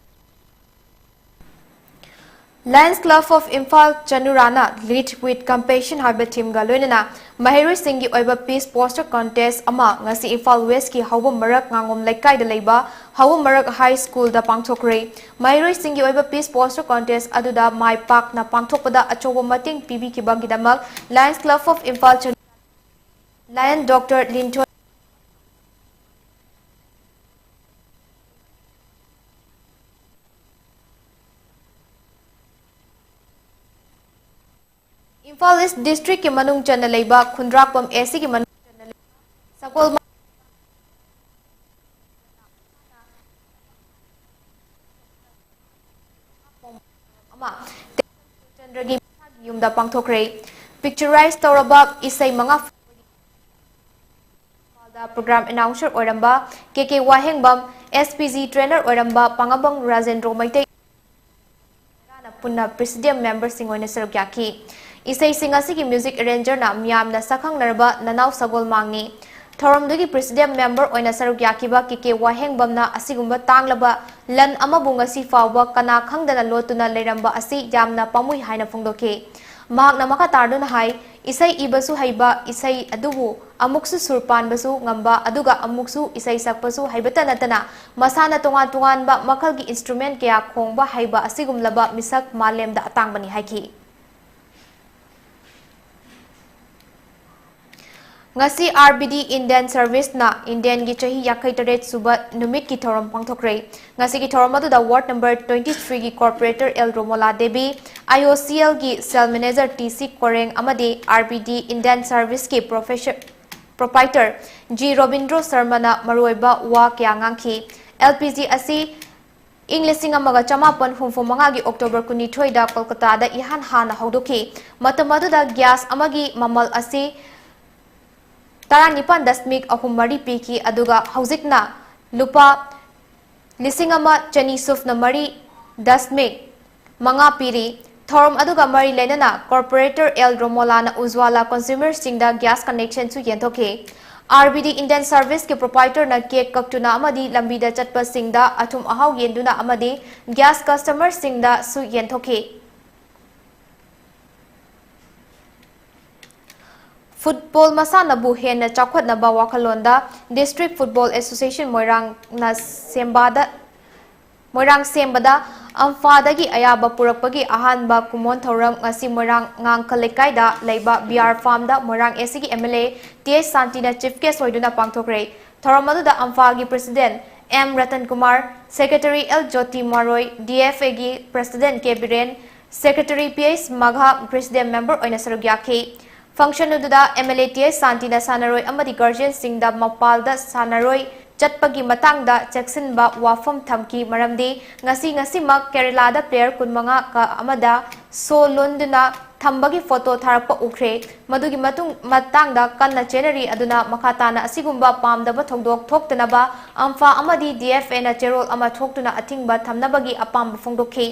Lions Club of Imphal ꯆꯅꯨꯔꯥꯅ Lead with Compassion ꯍꯥꯏꯕ theme ꯒ ꯂꯣꯏꯅꯅ ꯃꯍꯩꯔꯣꯏꯁꯤꯡꯒꯤ ꯑꯣꯏꯕ peace poster contest ꯑꯃ ꯉꯁꯤ ꯏꯝꯐꯥꯜ West ꯀꯤ ꯍꯧꯕ ꯃꯔꯛ ꯉꯥꯉꯣꯝ ꯂꯩꯀꯥꯏꯗ ꯂꯩꯕ ꯍꯧꯕ ꯃꯔꯛ High School ꯗ ꯄꯥꯡꯊꯣꯛꯈ꯭ꯔꯦ꯫ ꯃꯍꯩꯔꯣꯏꯁꯤꯡꯒꯤ ꯑꯣꯏꯕ peace poster contest ꯑꯗꯨꯗ ꯃꯥꯏ ꯄꯥꯛꯅ ꯄꯥꯡꯊꯣꯛꯄꯗ ꯑꯆꯧꯕ ꯃꯇꯦꯡ ꯄꯤꯕꯤꯈꯤꯕꯒꯤꯗꯃꯛ Lions Club of Imphal ꯆꯅꯨꯔꯥ Lion Doctor Linthoi Imphal East District ꯀꯤ ꯃꯅꯨꯡ ꯆꯟꯅ ꯂꯩꯕ ꯈꯨꯟꯗ꯭ꯔꯥꯛꯄꯝ AC ꯒꯤ ꯃꯅꯨꯡ ꯆꯟꯅ ꯂꯩꯕ ꯁꯒꯣꯜ ꯑꯃ ꯆꯟꯗ꯭ꯔꯒꯤ ꯃꯁꯥꯒꯤ ꯌꯨꯝꯗ ꯄꯥꯡꯊꯣꯛꯈ꯭ꯔꯦ꯫ Picturize ꯇꯧꯔꯕ ꯏꯁꯩ ꯃꯉꯥ ꯏꯝꯐꯥꯜꯗ program announcer ꯑꯣꯏꯔꯝꯕ ꯀꯦ ꯀꯦ ꯋꯥꯍꯦꯡꯕꯝ, SPG trainer ꯑꯣꯏꯔꯝꯕ ꯄꯥꯉꯝꯕꯝ ꯔꯥꯖꯦꯟꯗ꯭ꯔꯣ ꯃꯩꯇꯩ ꯄꯨꯟꯅ presidium member ꯁꯤꯡ ꯑꯣꯏꯅ ꯁꯔꯨꯛ ꯌꯥꯈꯤ꯫ ꯏꯁꯩꯁꯤꯡ ꯑꯁꯤꯒꯤ music arranger ꯅ ꯃꯤꯌꯥꯝꯅ ꯁꯛꯈꯪꯅꯔꯕ ꯅꯅꯥꯎ ꯁꯒꯣꯜꯃꯥꯡꯅꯤ꯫ ꯊꯧꯔꯝꯗꯨꯒꯤ presidium member ꯑꯣꯏꯅ ꯁꯔꯨꯛ ꯌꯥꯈꯤꯕ ꯀꯦ ꯀꯦ ꯋꯥꯍꯦꯡꯕꯝꯅ ꯑꯁꯤꯒꯨꯝꯕ ꯇꯥꯡꯂꯕ ꯂꯟ ꯑꯃꯕꯨ ꯉꯁꯤ ꯐꯥꯎꯕ ꯀꯅꯥ ꯈꯪꯗꯅ ꯂꯣꯠꯇꯨꯅ ꯂꯩꯔꯝꯕ ꯑꯁꯤ ꯌꯥꯝꯅ ꯄꯥꯝꯃꯨꯏ ꯍꯥꯏꯅ ꯐꯣꯡꯗꯣꯛꯈꯤ꯫ ꯃꯍꯥꯛꯅ ꯃꯈꯥ ꯇꯥꯗꯨꯅ ꯍꯥꯏ, ꯏꯁꯩ ꯏꯕꯁꯨ ꯍꯩꯕ, ꯏꯁꯩ ꯑꯗꯨꯕꯨ ꯑꯃꯨꯛꯁꯨ ꯁꯨꯔ ꯄꯥꯟꯕꯁꯨ ꯉꯝꯕ, ꯑꯗꯨꯒ ꯑꯃꯨꯛꯁꯨ ꯏꯁꯩ ꯁꯛꯄꯁꯨ ꯍꯩꯕꯇ ꯅꯠꯇꯅ ꯃꯁꯥꯅ ꯇꯣꯉꯥꯟ ꯇꯣꯉꯥꯟꯕ ꯃꯈꯜꯒꯤ instrument ꯀꯌꯥ ꯈꯣꯡꯕ ꯍꯩꯕ ꯑꯁꯤꯒꯨꯝꯂꯕ ꯃꯤꯁꯛ ꯃꯥꯂꯦꯝꯗ ꯑꯇꯥꯡꯕꯅꯤ ꯍꯥꯏꯈꯤ꯫ ꯉꯁꯤ RBD Indian Service ꯅ Indian ꯒꯤ ꯆꯍꯤ ꯌꯥꯡꯈꯩ ꯇꯔꯦꯠ ꯁꯨꯕ ꯅꯨꯃꯤꯠꯀꯤ ꯊꯧꯔꯝ ꯄꯥꯡꯊꯣꯛꯈ꯭ꯔꯦ꯫ ꯉꯁꯤꯒꯤ ꯊꯧꯔꯝ ꯑꯗꯨꯗ ward number twenty three ꯒꯤ corporator L Romola Devi, IOCL ꯒꯤ cell manager TC ꯀꯣꯔꯦꯡ ꯑꯃꯗꯤ RBD Indian Service ꯀꯤ professor, proprietor G ꯔꯣꯕꯤꯟꯗ꯭ꯔꯣ ꯁꯔꯃꯅ ꯃꯔꯨꯑꯣꯏꯕ ꯋꯥ ꯀꯌꯥ ꯉꯥꯡꯈꯤ꯫ LPG ꯑꯁꯤ ꯏꯪ ꯂꯤꯁꯤꯡ ꯑꯃꯒ ꯆꯃꯥꯄꯟ ꯍꯨꯝꯐꯨ ꯃꯉꯥꯒꯤ October ꯀꯨꯟꯅꯤꯊꯣꯏꯗ ꯀꯣꯜꯀꯇꯥꯗ ꯏꯍꯥꯟ ꯍꯥꯟꯅ ꯍꯧꯗꯣꯛꯈꯤ꯫ ꯃꯇꯝ ꯑꯗꯨꯗ gas ꯑꯃꯒꯤ ꯃꯃꯜ ꯑꯁꯤ ꯇꯔꯥꯅꯤꯄꯥꯟ ꯗꯁꯃꯤꯛ ꯑꯍꯨꯝ ꯃꯔꯤ ꯄꯤꯈꯤ, ꯑꯗꯨꯒ ꯍꯧꯖꯤꯛꯅ ꯂꯨꯄꯥ ꯂꯤꯁꯤꯡ ꯑꯃ ꯆꯅꯤ ꯁꯨꯞꯅ ꯃꯔꯤ ꯗꯁꯃꯤꯛ ꯃꯉꯥ ꯄꯤꯔꯤ꯫ ꯊꯧꯔꯝ ꯑꯗꯨꯒ ꯃꯔꯤ ꯂꯩꯅꯅ corporator ꯑꯦꯜ ꯔꯣꯃꯣꯂꯥꯅ ꯎꯖ꯭ꯋꯥꯂꯥ consumerꯁꯤꯡꯗ gas connectionꯁꯨ ꯌꯦꯟꯊꯣꯛꯈꯤ꯫ RBD Indian Serviceꯀꯤ proprietorꯅ cake ꯀꯛꯇꯨꯅ ꯑꯃꯗꯤ ꯂꯝꯕꯤꯗ ꯆꯠꯄꯁꯤꯡꯗ ꯑꯊꯨꯝ ꯑꯍꯥꯎ ꯌꯦꯟꯗꯨꯅ ꯑꯃꯗꯤ gas customerꯁꯤꯡꯗꯁꯨ ꯌꯦꯟꯊꯣꯛꯈꯤ꯫ Football ꯃꯁꯥꯟꯅꯕꯨ ꯍꯦꯟꯅ ꯆꯥꯎꯈꯠꯅꯕ ꯋꯥꯈꯜꯂꯣꯟꯗ District Football Association ꯃꯣꯏꯔꯥꯡꯅ ꯁꯦꯝꯕꯗ, ꯃꯣꯏꯔꯥꯡ ꯁꯦꯝꯕꯗ ꯑꯝꯐꯥꯗꯒꯤ ꯑꯌꯥꯕ ꯄꯨꯔꯛꯄꯒꯤ ꯑꯍꯥꯟꯕ ꯀꯨꯃꯣꯟ ꯊꯧꯔꯝ ꯉꯁꯤ ꯃꯣꯏꯔꯥꯡ ꯉꯥꯡꯈ ꯂꯩꯀꯥꯏꯗ ꯂꯩꯕ BR farmꯗ ꯃꯣꯏꯔꯥꯡ ACꯒꯤ MLA ꯇꯤ ꯑꯦꯁ ꯁꯥꯟꯇꯤꯅ chief guest ꯑꯣꯏꯗꯨꯅ ꯄꯥꯡꯊꯣꯛꯈ꯭ꯔꯦ꯫ ꯊꯧꯔꯝ ꯑꯗꯨꯗ ꯑꯝꯐꯥꯒꯤ president M Ratan Kumar, secretary L Joti Maroi, DFAꯒꯤ president K Biren, secretary P H Magha president member ꯑꯣꯏꯅ ꯁꯔꯨꯛ ꯌꯥꯈꯤ꯫ Function ꯑꯗꯨꯗ MLA ꯇꯤ ꯑꯦꯁ ꯁꯥꯟꯇꯤꯅ ꯁꯥꯟꯅꯔꯣꯏ ꯑꯃꯗꯤ guardianꯁꯤꯡꯗ ꯃꯄꯥꯜꯗ ꯁꯥꯟꯅꯔꯣꯏ ꯆꯠꯄꯒꯤ ꯃꯇꯥꯡꯗ ꯆꯦꯛꯁꯤꯟꯕ ꯋꯥꯐꯝ ꯊꯝꯈꯤ, ꯃꯔꯝꯗꯤ ꯉꯁꯤ, ꯉꯁꯤꯃꯛ ꯀꯦꯔꯂꯥꯗ player ꯀꯨꯟꯃꯉꯥ ꯀ ꯑꯃꯗ ꯁꯣ ꯂꯣꯟꯗꯨꯅ ꯊꯝꯕꯒꯤ photo ꯊꯥꯔꯛꯄ ꯎꯈ꯭ꯔꯦ꯫ ꯃꯗꯨꯒꯤ ꯃꯇꯨꯡ, ꯃꯇꯥꯡꯗ ꯀꯟꯅ ꯆꯦꯟꯅꯔꯤ, ꯑꯗꯨꯅ ꯃꯈꯥ ꯇꯥꯅ ꯑꯁꯤꯒꯨꯝꯕ ꯄꯥꯝꯗꯕ ꯊꯧꯗꯣꯛ ꯊꯣꯛꯇꯅꯕ ꯑꯝꯐꯥ ꯑꯃꯗꯤ DFAꯅ ꯆꯦꯔꯣꯜ ꯑꯃ ꯊꯣꯛꯇꯨꯅ ꯑꯊꯤꯡꯕ ꯊꯝꯅꯕꯒꯤ ꯑꯄꯥꯝꯕ ꯐꯣꯡꯗꯣꯛꯈꯤ꯫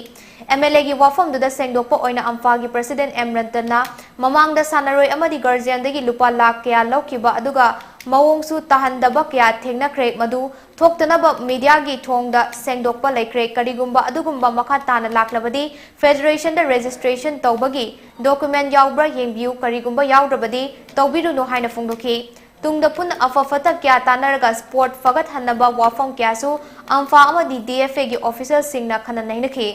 MLAꯒꯤ ꯋꯥꯐꯝꯗꯨꯗ ꯁꯦꯡꯗꯣꯛꯄ ꯑꯣꯏꯅ ꯑꯝꯐꯥꯒꯤ president ꯑꯦꯝ ꯔꯇꯟꯅ ꯃꯃꯥꯡꯗ ꯁꯥꯟꯅꯔꯣꯏ ꯑꯃꯗꯤ guardianꯗꯒꯤ ꯂꯨꯄꯥ ꯂꯥꯈ ꯀꯌꯥ ꯂꯧꯈꯤꯕ ꯑꯗꯨꯒ ꯃꯑꯣꯡꯁꯨ ꯇꯥꯍꯟꯗꯕ ꯀꯌꯥ ꯊꯦꯡꯅꯈ꯭ꯔꯦ, ꯃꯗꯨ ꯊꯣꯛꯇꯅꯕ mediaꯒꯤ ꯊꯣꯡꯗ ꯁꯦꯡꯗꯣꯛꯄ ꯂꯩꯈ꯭ꯔꯦ꯫ ꯀꯔꯤꯒꯨꯝꯕ ꯑꯗꯨꯒꯨꯝꯕ ꯃꯈꯥ ꯇꯥꯅ ꯂꯥꯛꯂꯕꯗꯤ federationꯗ registration ꯇꯧꯕꯒꯤ document ꯌꯥꯎꯕ꯭ꯔꯥ ꯌꯦꯡꯕꯤꯌꯨ, ꯀꯔꯤꯒꯨꯝꯕ ꯌꯥꯎꯗ꯭ꯔꯕꯗꯤ ꯇꯧꯕꯤꯔꯨꯅꯨ ꯍꯥꯏꯅ ꯐꯣꯡꯗꯣꯛꯈꯤ꯫ ꯇꯨꯡꯗ ꯄꯨꯟꯅ ꯑꯐ ꯐꯠꯇ ꯀꯌꯥ ꯇꯥꯟꯅꯔꯒ sport ꯐꯒꯠꯍꯟꯅꯕ ꯋꯥꯐꯝ ꯀꯌꯥꯁꯨ ꯑꯝꯐꯥ ꯑꯃꯗꯤ DFAꯒꯤ officialꯁꯤꯡꯅ ꯈꯟꯅ ꯅꯩꯅꯈꯤ꯫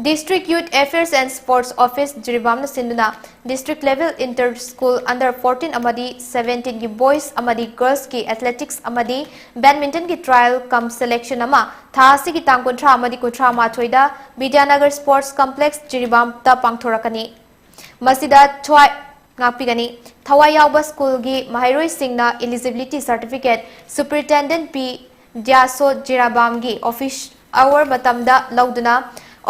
District Youth Affairs and Sports Office ꯖꯤꯔꯤꯕꯥꯝꯅ ꯁꯤꯟꯗꯨꯅ district level inter school under fourteen ꯑꯃꯗꯤ seventeenꯒꯤ boys ꯑꯃꯗꯤ girlsꯀꯤ athletics ꯑꯃꯗꯤ badmintonꯒꯤ trial cum selection ꯑꯃ ꯊꯥ ꯑꯁꯤꯒꯤ ꯇꯥꯡ ꯀꯨꯟꯊ꯭ꯔꯥ ꯑꯃꯗꯤ ꯀꯨꯟꯊ꯭ꯔꯥ ꯃꯥꯊꯣꯏꯗ ꯕꯤꯗ꯭ꯌꯥꯅꯒꯔ Sports Complex ꯖꯤꯔꯤꯕꯥꯝꯗ ꯄꯥꯡꯊꯣꯔꯛꯀꯅꯤ꯫ ꯃꯁꯤꯗ ꯊꯋꯥꯏ ꯉꯥꯛꯄꯤꯒꯅꯤ꯫ ꯊꯋꯥꯏ ꯌꯥꯎꯕ schoolꯒꯤ ꯃꯍꯩꯔꯣꯏꯁꯤꯡꯅ eligibility certificate Superintendent ꯄꯤ ꯗ꯭ꯌꯥꯁꯣ ꯖꯤꯔꯥꯕꯥꯝꯒꯤ office hour ꯃꯇꯝꯗ ꯂꯧꯗꯨꯅ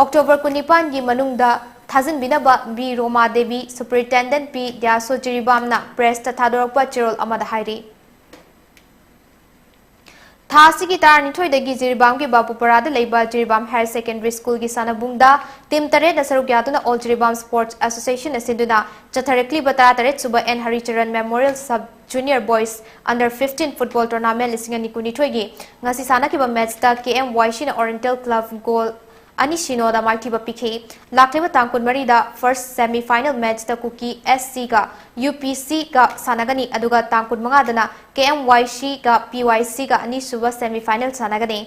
October ꯀꯨꯟꯅꯤꯄꯥꯟꯒꯤ ꯃꯅꯨꯡꯗ ꯊꯥꯖꯤꯟꯕꯤꯅꯕ ꯕꯤ ꯔꯣꯃꯥ ꯗꯦꯕꯤ, ꯁꯨꯄꯔꯤꯟꯇꯦꯟꯗꯦꯟꯠ ꯄꯤ ꯗ꯭ꯌꯥꯁꯣ ꯖꯤꯔꯤꯕꯥꯝꯅ ꯄ꯭ꯔꯦꯁꯇ ꯊꯥꯗꯣꯔꯛꯄ ꯆꯦꯔꯣꯜ ꯑꯃꯗ ꯍꯥꯏꯔꯤ꯫ ꯊꯥ ꯑꯁꯤꯒꯤ ꯇꯔꯥꯅꯤꯊꯣꯏꯗꯒꯤ ꯖꯤꯔꯤꯕꯥꯝꯒꯤ ꯕꯥꯕꯨꯄꯔꯥꯗ ꯂꯩꯕ ꯖꯤꯔꯤꯕꯥꯝ ꯍꯥꯌꯔ ꯁꯦꯀꯦꯟꯗꯔꯤ ꯁ꯭ꯀꯨꯜꯒꯤ ꯁꯥꯟꯅꯕꯨꯡꯗ ꯇꯤꯝ ꯇꯔꯦꯠꯅ ꯁꯔꯨꯛ ꯌꯥꯗꯨꯅ ꯑꯣꯜ ꯖꯤꯔꯤꯕꯥꯝ ꯁ꯭ꯄꯣꯔꯠꯁ ꯑꯦꯁꯣꯁꯤꯌꯦꯁꯟꯅ ꯁꯤꯟꯗꯨꯅ ꯆꯠꯊꯔꯛꯂꯤꯕ ꯇꯔꯥꯇꯔꯦꯠ ꯁꯨꯕ N Haricharan memorial sub junior boys under fifteen football tournament ꯂꯤꯁꯤꯡ ꯑꯅꯤ ꯀꯨꯟꯅꯤꯊꯣꯏꯒꯤ ꯉꯁꯤ ꯁꯥꯟꯅꯈꯤꯕ ꯃꯦꯆꯇ ꯀꯦ ꯑꯦꯝ ꯋꯥꯏ ꯁꯤꯅ ꯑꯣꯔꯤꯌꯦꯟꯇꯦꯜ ꯀ꯭ꯂꯕ ꯒꯣꯜ ꯑꯅꯤ ꯁꯤꯅꯣꯗ ꯃꯥꯏꯊꯤꯕ ꯄꯤꯈꯤ꯫ ꯂꯥꯛꯂꯤꯕ ꯇꯥꯡ ꯀꯨꯟꯃꯔꯤꯗ ꯐꯥꯔꯁ ꯁꯦꯃꯤ ꯐꯥꯏꯅꯦꯜ ꯃꯦꯆꯇ ꯀꯨꯀꯤ ꯑꯦꯁ ꯁꯤꯒ ꯌꯨ ꯄꯤ ꯁꯤꯒ ꯁꯥꯟꯅꯒꯅꯤ, ꯑꯗꯨꯒ ꯇꯥꯡ ꯀꯨꯟꯃꯉꯥꯗꯅ ꯀꯦ ꯑꯦꯝ ꯋꯥꯏ ꯁꯤꯒ ꯄꯤ ꯋꯥꯏ ꯁꯤꯒ ꯑꯅꯤꯁꯨꯕ ꯁꯦꯃꯤ ꯐꯥꯏꯅꯦꯜ ꯁꯥꯟꯅꯒꯅꯤ꯫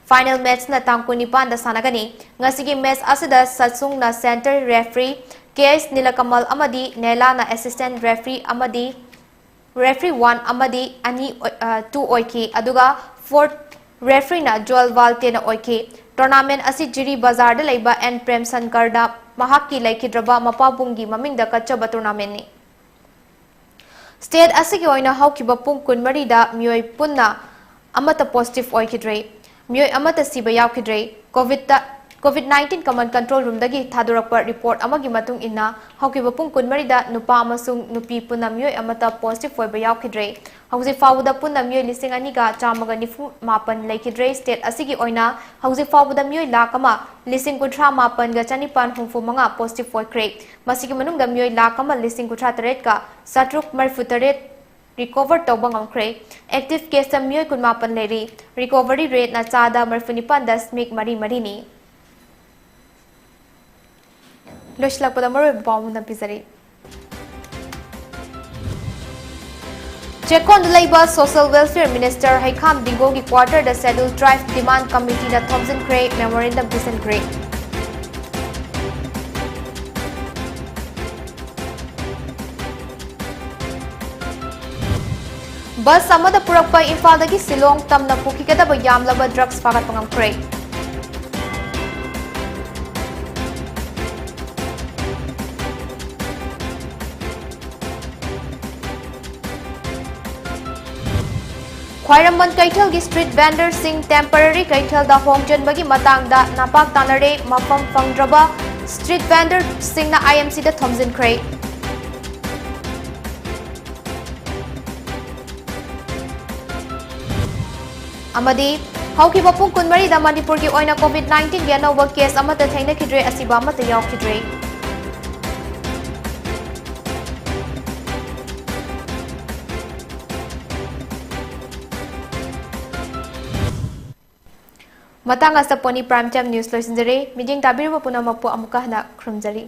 ꯐꯥꯏꯅꯦꯜ ꯃꯦꯆꯅ ꯇꯥꯡ ꯀꯨꯟꯅꯤꯄꯥꯟꯗ ꯁꯥꯟꯅꯒꯅꯤ꯫ ꯉꯁꯤꯒꯤ ꯃꯦꯆ ꯑꯁꯤꯗ ꯁꯠꯁꯨꯡꯅ ꯁꯦꯟꯇꯔ ꯔꯦꯐ꯭ꯔꯤ, ꯀꯦ ꯑꯦꯁ ꯅꯤꯂꯀꯃꯜ ꯑꯃꯗꯤ ꯅꯦꯂꯥꯅ ꯑꯦꯁꯤꯁꯇꯦꯟꯠ ꯔꯦꯐ꯭ꯔꯤ ꯑꯃꯗꯤ ꯔꯦꯐ꯭ꯔꯤ ꯋꯥꯟ ꯑꯃꯗꯤ ꯑꯅꯤ ꯑꯣꯏ-, ꯑ, ꯇꯨ ꯑꯣꯏꯈꯤ, ꯑꯗꯨꯒ ꯐꯣꯔꯠ ꯔꯦꯐ꯭ꯔꯤꯅ ꯖꯣꯌꯦꯜ ꯋꯥꯜꯇꯦꯅ ꯑꯣꯏꯈꯤ꯫ ꯇꯣꯔꯅꯥꯃꯦꯟꯠ ꯑꯁꯤ ꯖꯤꯔꯤ ꯕꯖꯥꯔꯗ ꯂꯩꯕ ꯑꯦꯟ ꯄ꯭ꯔꯦꯝꯁꯟꯀꯔꯗ ꯃꯍꯥꯛꯀꯤ ꯂꯩꯈꯤꯗ꯭ꯔꯕ ꯃꯄꯥꯕꯨꯡꯒꯤ ꯃꯃꯤꯡꯗ ꯀꯠꯆꯕ ꯇꯣꯔꯅꯥꯃꯦꯟꯠꯅꯤ꯫ ꯁ꯭ꯇꯦꯠ ꯑꯁꯤꯒꯤ ꯑꯣꯏꯅ ꯍꯧꯈꯤꯕ ꯄꯨꯡ ꯀꯨꯟꯃꯔꯤꯗ ꯃꯤꯑꯣꯏ ꯄꯨꯟꯅ ꯑꯃꯠꯇ ꯄꯣꯖꯤꯇꯤꯚ ꯑꯣꯏꯈꯤꯗ꯭ꯔꯦ꯫ ꯃꯤꯑꯣꯏ ꯑꯃꯠꯇ ꯁꯤꯕ ꯌꯥꯎꯈꯤꯗ꯭ꯔꯦ꯫ ꯀꯣꯚꯤꯗꯇ, ꯀꯣꯚꯤꯗ ꯅꯥꯏꯟꯇꯤꯟ ꯀꯃꯟ ꯀꯟꯇ꯭ꯔꯣꯜ ꯔꯨꯝꯗꯒꯤ ꯊꯥꯗꯣꯔꯛꯄ ꯔꯤꯄꯣꯔꯠ ꯑꯃꯒꯤ ꯃꯇꯨꯡ ꯏꯟꯅ, ꯍꯧꯈꯤꯕ ꯄꯨꯡ ꯀꯨꯟꯃꯔꯤꯗ ꯅꯨꯄꯥ ꯑꯃꯁꯨꯡ ꯅꯨꯄꯤ ꯄꯨꯟꯅ ꯃꯤꯑꯣꯏ ꯑꯃꯠꯇ ꯄꯣꯖꯤꯇꯤꯚ ꯑꯣꯏꯕ ꯌꯥꯎꯈꯤꯗ꯭ꯔꯦ꯫ ꯍꯧꯖꯤꯛ ꯐꯥꯎꯕꯗ ꯄꯨꯟꯅ ꯃꯤꯑꯣꯏ ꯂꯤꯁꯤꯡ ꯑꯅꯤꯒ ꯆꯥꯝꯃꯒ ꯅꯤꯐꯨ ꯃꯥꯄꯟ ꯂꯩꯈꯤꯗ꯭ꯔꯦ꯫ ꯁ꯭ꯇꯦꯠ ꯑꯁꯤꯒꯤ ꯑꯣꯏꯅ ꯍꯧꯖꯤꯛ ꯐꯥꯎꯕꯗ ꯃꯤꯑꯣꯏ ꯂꯥꯈ ꯑꯃ ꯂꯤꯁꯤꯡ ꯀꯨꯟꯊ꯭ꯔꯥ ꯃꯥꯄꯟꯒ ꯆꯅꯤꯄꯥꯟ ꯍꯨꯝꯐꯨ ꯃꯉꯥ ꯄꯣꯖꯤꯇꯤꯚ ꯑꯣꯏꯈ꯭ꯔꯦ꯫ ꯃꯁꯤꯒꯤ ꯃꯅꯨꯡꯗ ꯃꯤꯑꯣꯏ ꯂꯥꯈ ꯑꯃ ꯂꯤꯁꯤꯡ ꯀꯨꯟꯊ꯭ꯔꯥ ꯇꯔꯦꯠꯀ ꯆꯥꯇ꯭ꯔꯨꯛ ꯃꯔꯤꯐꯨ ꯇꯔꯦꯠ ꯔꯤꯀꯣꯚꯔ ꯇꯧꯕ ꯉꯝꯈ꯭ꯔꯦ꯫ ꯑꯦꯛꯇꯤꯚ ꯀꯦꯁꯇ ꯃꯤꯑꯣꯏ ꯀꯨꯟꯃꯥꯄꯟ ꯂꯩꯔꯤ꯫ ꯔꯤꯀꯣꯚꯔꯤ ꯔꯦꯠꯅ ꯆꯥꯗ ꯃꯔꯤꯐꯨ ꯅꯤꯄꯥꯟ ꯗꯁꯃꯤꯛ ꯃꯔꯤ ꯃꯔꯤꯅꯤ꯫ ꯂꯣꯏꯁꯤꯜꯂꯛꯄꯗ ꯃꯔꯨꯑꯣꯏꯕ ꯄꯥꯎ ꯑꯃ ꯄꯤꯖꯔꯤ꯫ ꯆꯦꯛꯀꯣꯟꯗ ꯂꯩꯕ ꯁꯣꯁꯤꯌꯦꯜ ꯋꯦꯜꯐꯤꯌꯔ ꯃꯤꯅꯤꯁꯇꯔ ꯍꯩꯈꯥꯝ ꯗꯤꯡꯒꯣꯒꯤ ꯀ꯭ꯋꯥꯇꯔꯗ ꯁꯦꯗ꯭ꯌꯨꯜ ꯇ꯭ꯔꯥꯏꯕ ꯗꯤꯃꯥꯟꯗ ꯀꯃꯤꯇꯤꯅ ꯊꯣꯝꯖꯤꯟꯈ꯭ꯔꯦ, ꯃꯦꯃꯣꯔꯦꯟꯗꯝ ꯄꯤꯁꯤꯟꯈ꯭ꯔꯦ꯫ ꯕꯁ ꯑꯃꯗ ꯄꯨꯔꯛꯄ ꯏꯝꯐꯥꯜꯗꯒꯤ ꯁꯤꯂꯣꯡ ꯇꯝꯅ ꯄꯨꯈꯤꯒꯗꯕ ꯌꯥꯝꯂꯕ ꯗ꯭ꯔꯒꯁ ꯐꯥꯒꯠꯄ ꯉꯝꯈ꯭ꯔꯦ꯫ ꯈ꯭ꯋꯥꯏꯔꯝꯕꯟ ꯀꯩꯊꯦꯜꯒꯤ ꯁ꯭ꯇ꯭ꯔꯤꯠ ꯚꯦꯟꯗꯔꯁꯤꯡ ꯇꯦꯝꯄꯔꯔꯤ ꯀꯩꯊꯦꯜꯗ ꯍꯣꯡꯖꯟꯕꯒꯤ ꯃꯇꯥꯡꯗ ꯅꯄꯥꯛ ꯇꯥꯅꯔꯦ꯫ ꯃꯐꯝ ꯐꯪꯗ꯭ꯔꯕ Street vendorꯁꯤꯡꯅ IMCꯗ ꯊꯣꯝꯖꯤꯟꯈ꯭ꯔꯦ꯫ ꯑꯃꯗꯤ ꯍꯧꯈꯤꯕ ꯄꯨꯡ ꯀꯨꯟꯃꯔꯤꯗ ꯃꯅꯤꯄꯨꯔꯒꯤ ꯑꯣꯏꯅ COVID nineteenꯒꯤ ꯑꯅꯧꯕ case ꯑꯃꯠꯇ ꯊꯦꯡꯅꯈꯤꯗ꯭ꯔꯦ, ꯑꯁꯤꯕ ꯑꯃꯠꯇ ꯌꯥꯎꯈꯤꯗ꯭ꯔꯦ꯫ ꯃꯇꯥꯡ ꯑꯁꯤꯗ Pony Prime Time News ꯂꯣꯏꯁꯤꯟꯖꯔꯦ꯫ ꯃꯤꯠꯌꯦꯡ ꯇꯥꯕꯤꯔꯤꯕ ꯄꯨꯝꯅꯃꯛꯄꯨ ꯑꯃꯨꯛꯀ ꯍꯟꯅ ꯈꯨꯔꯨꯝꯖꯔꯤ꯫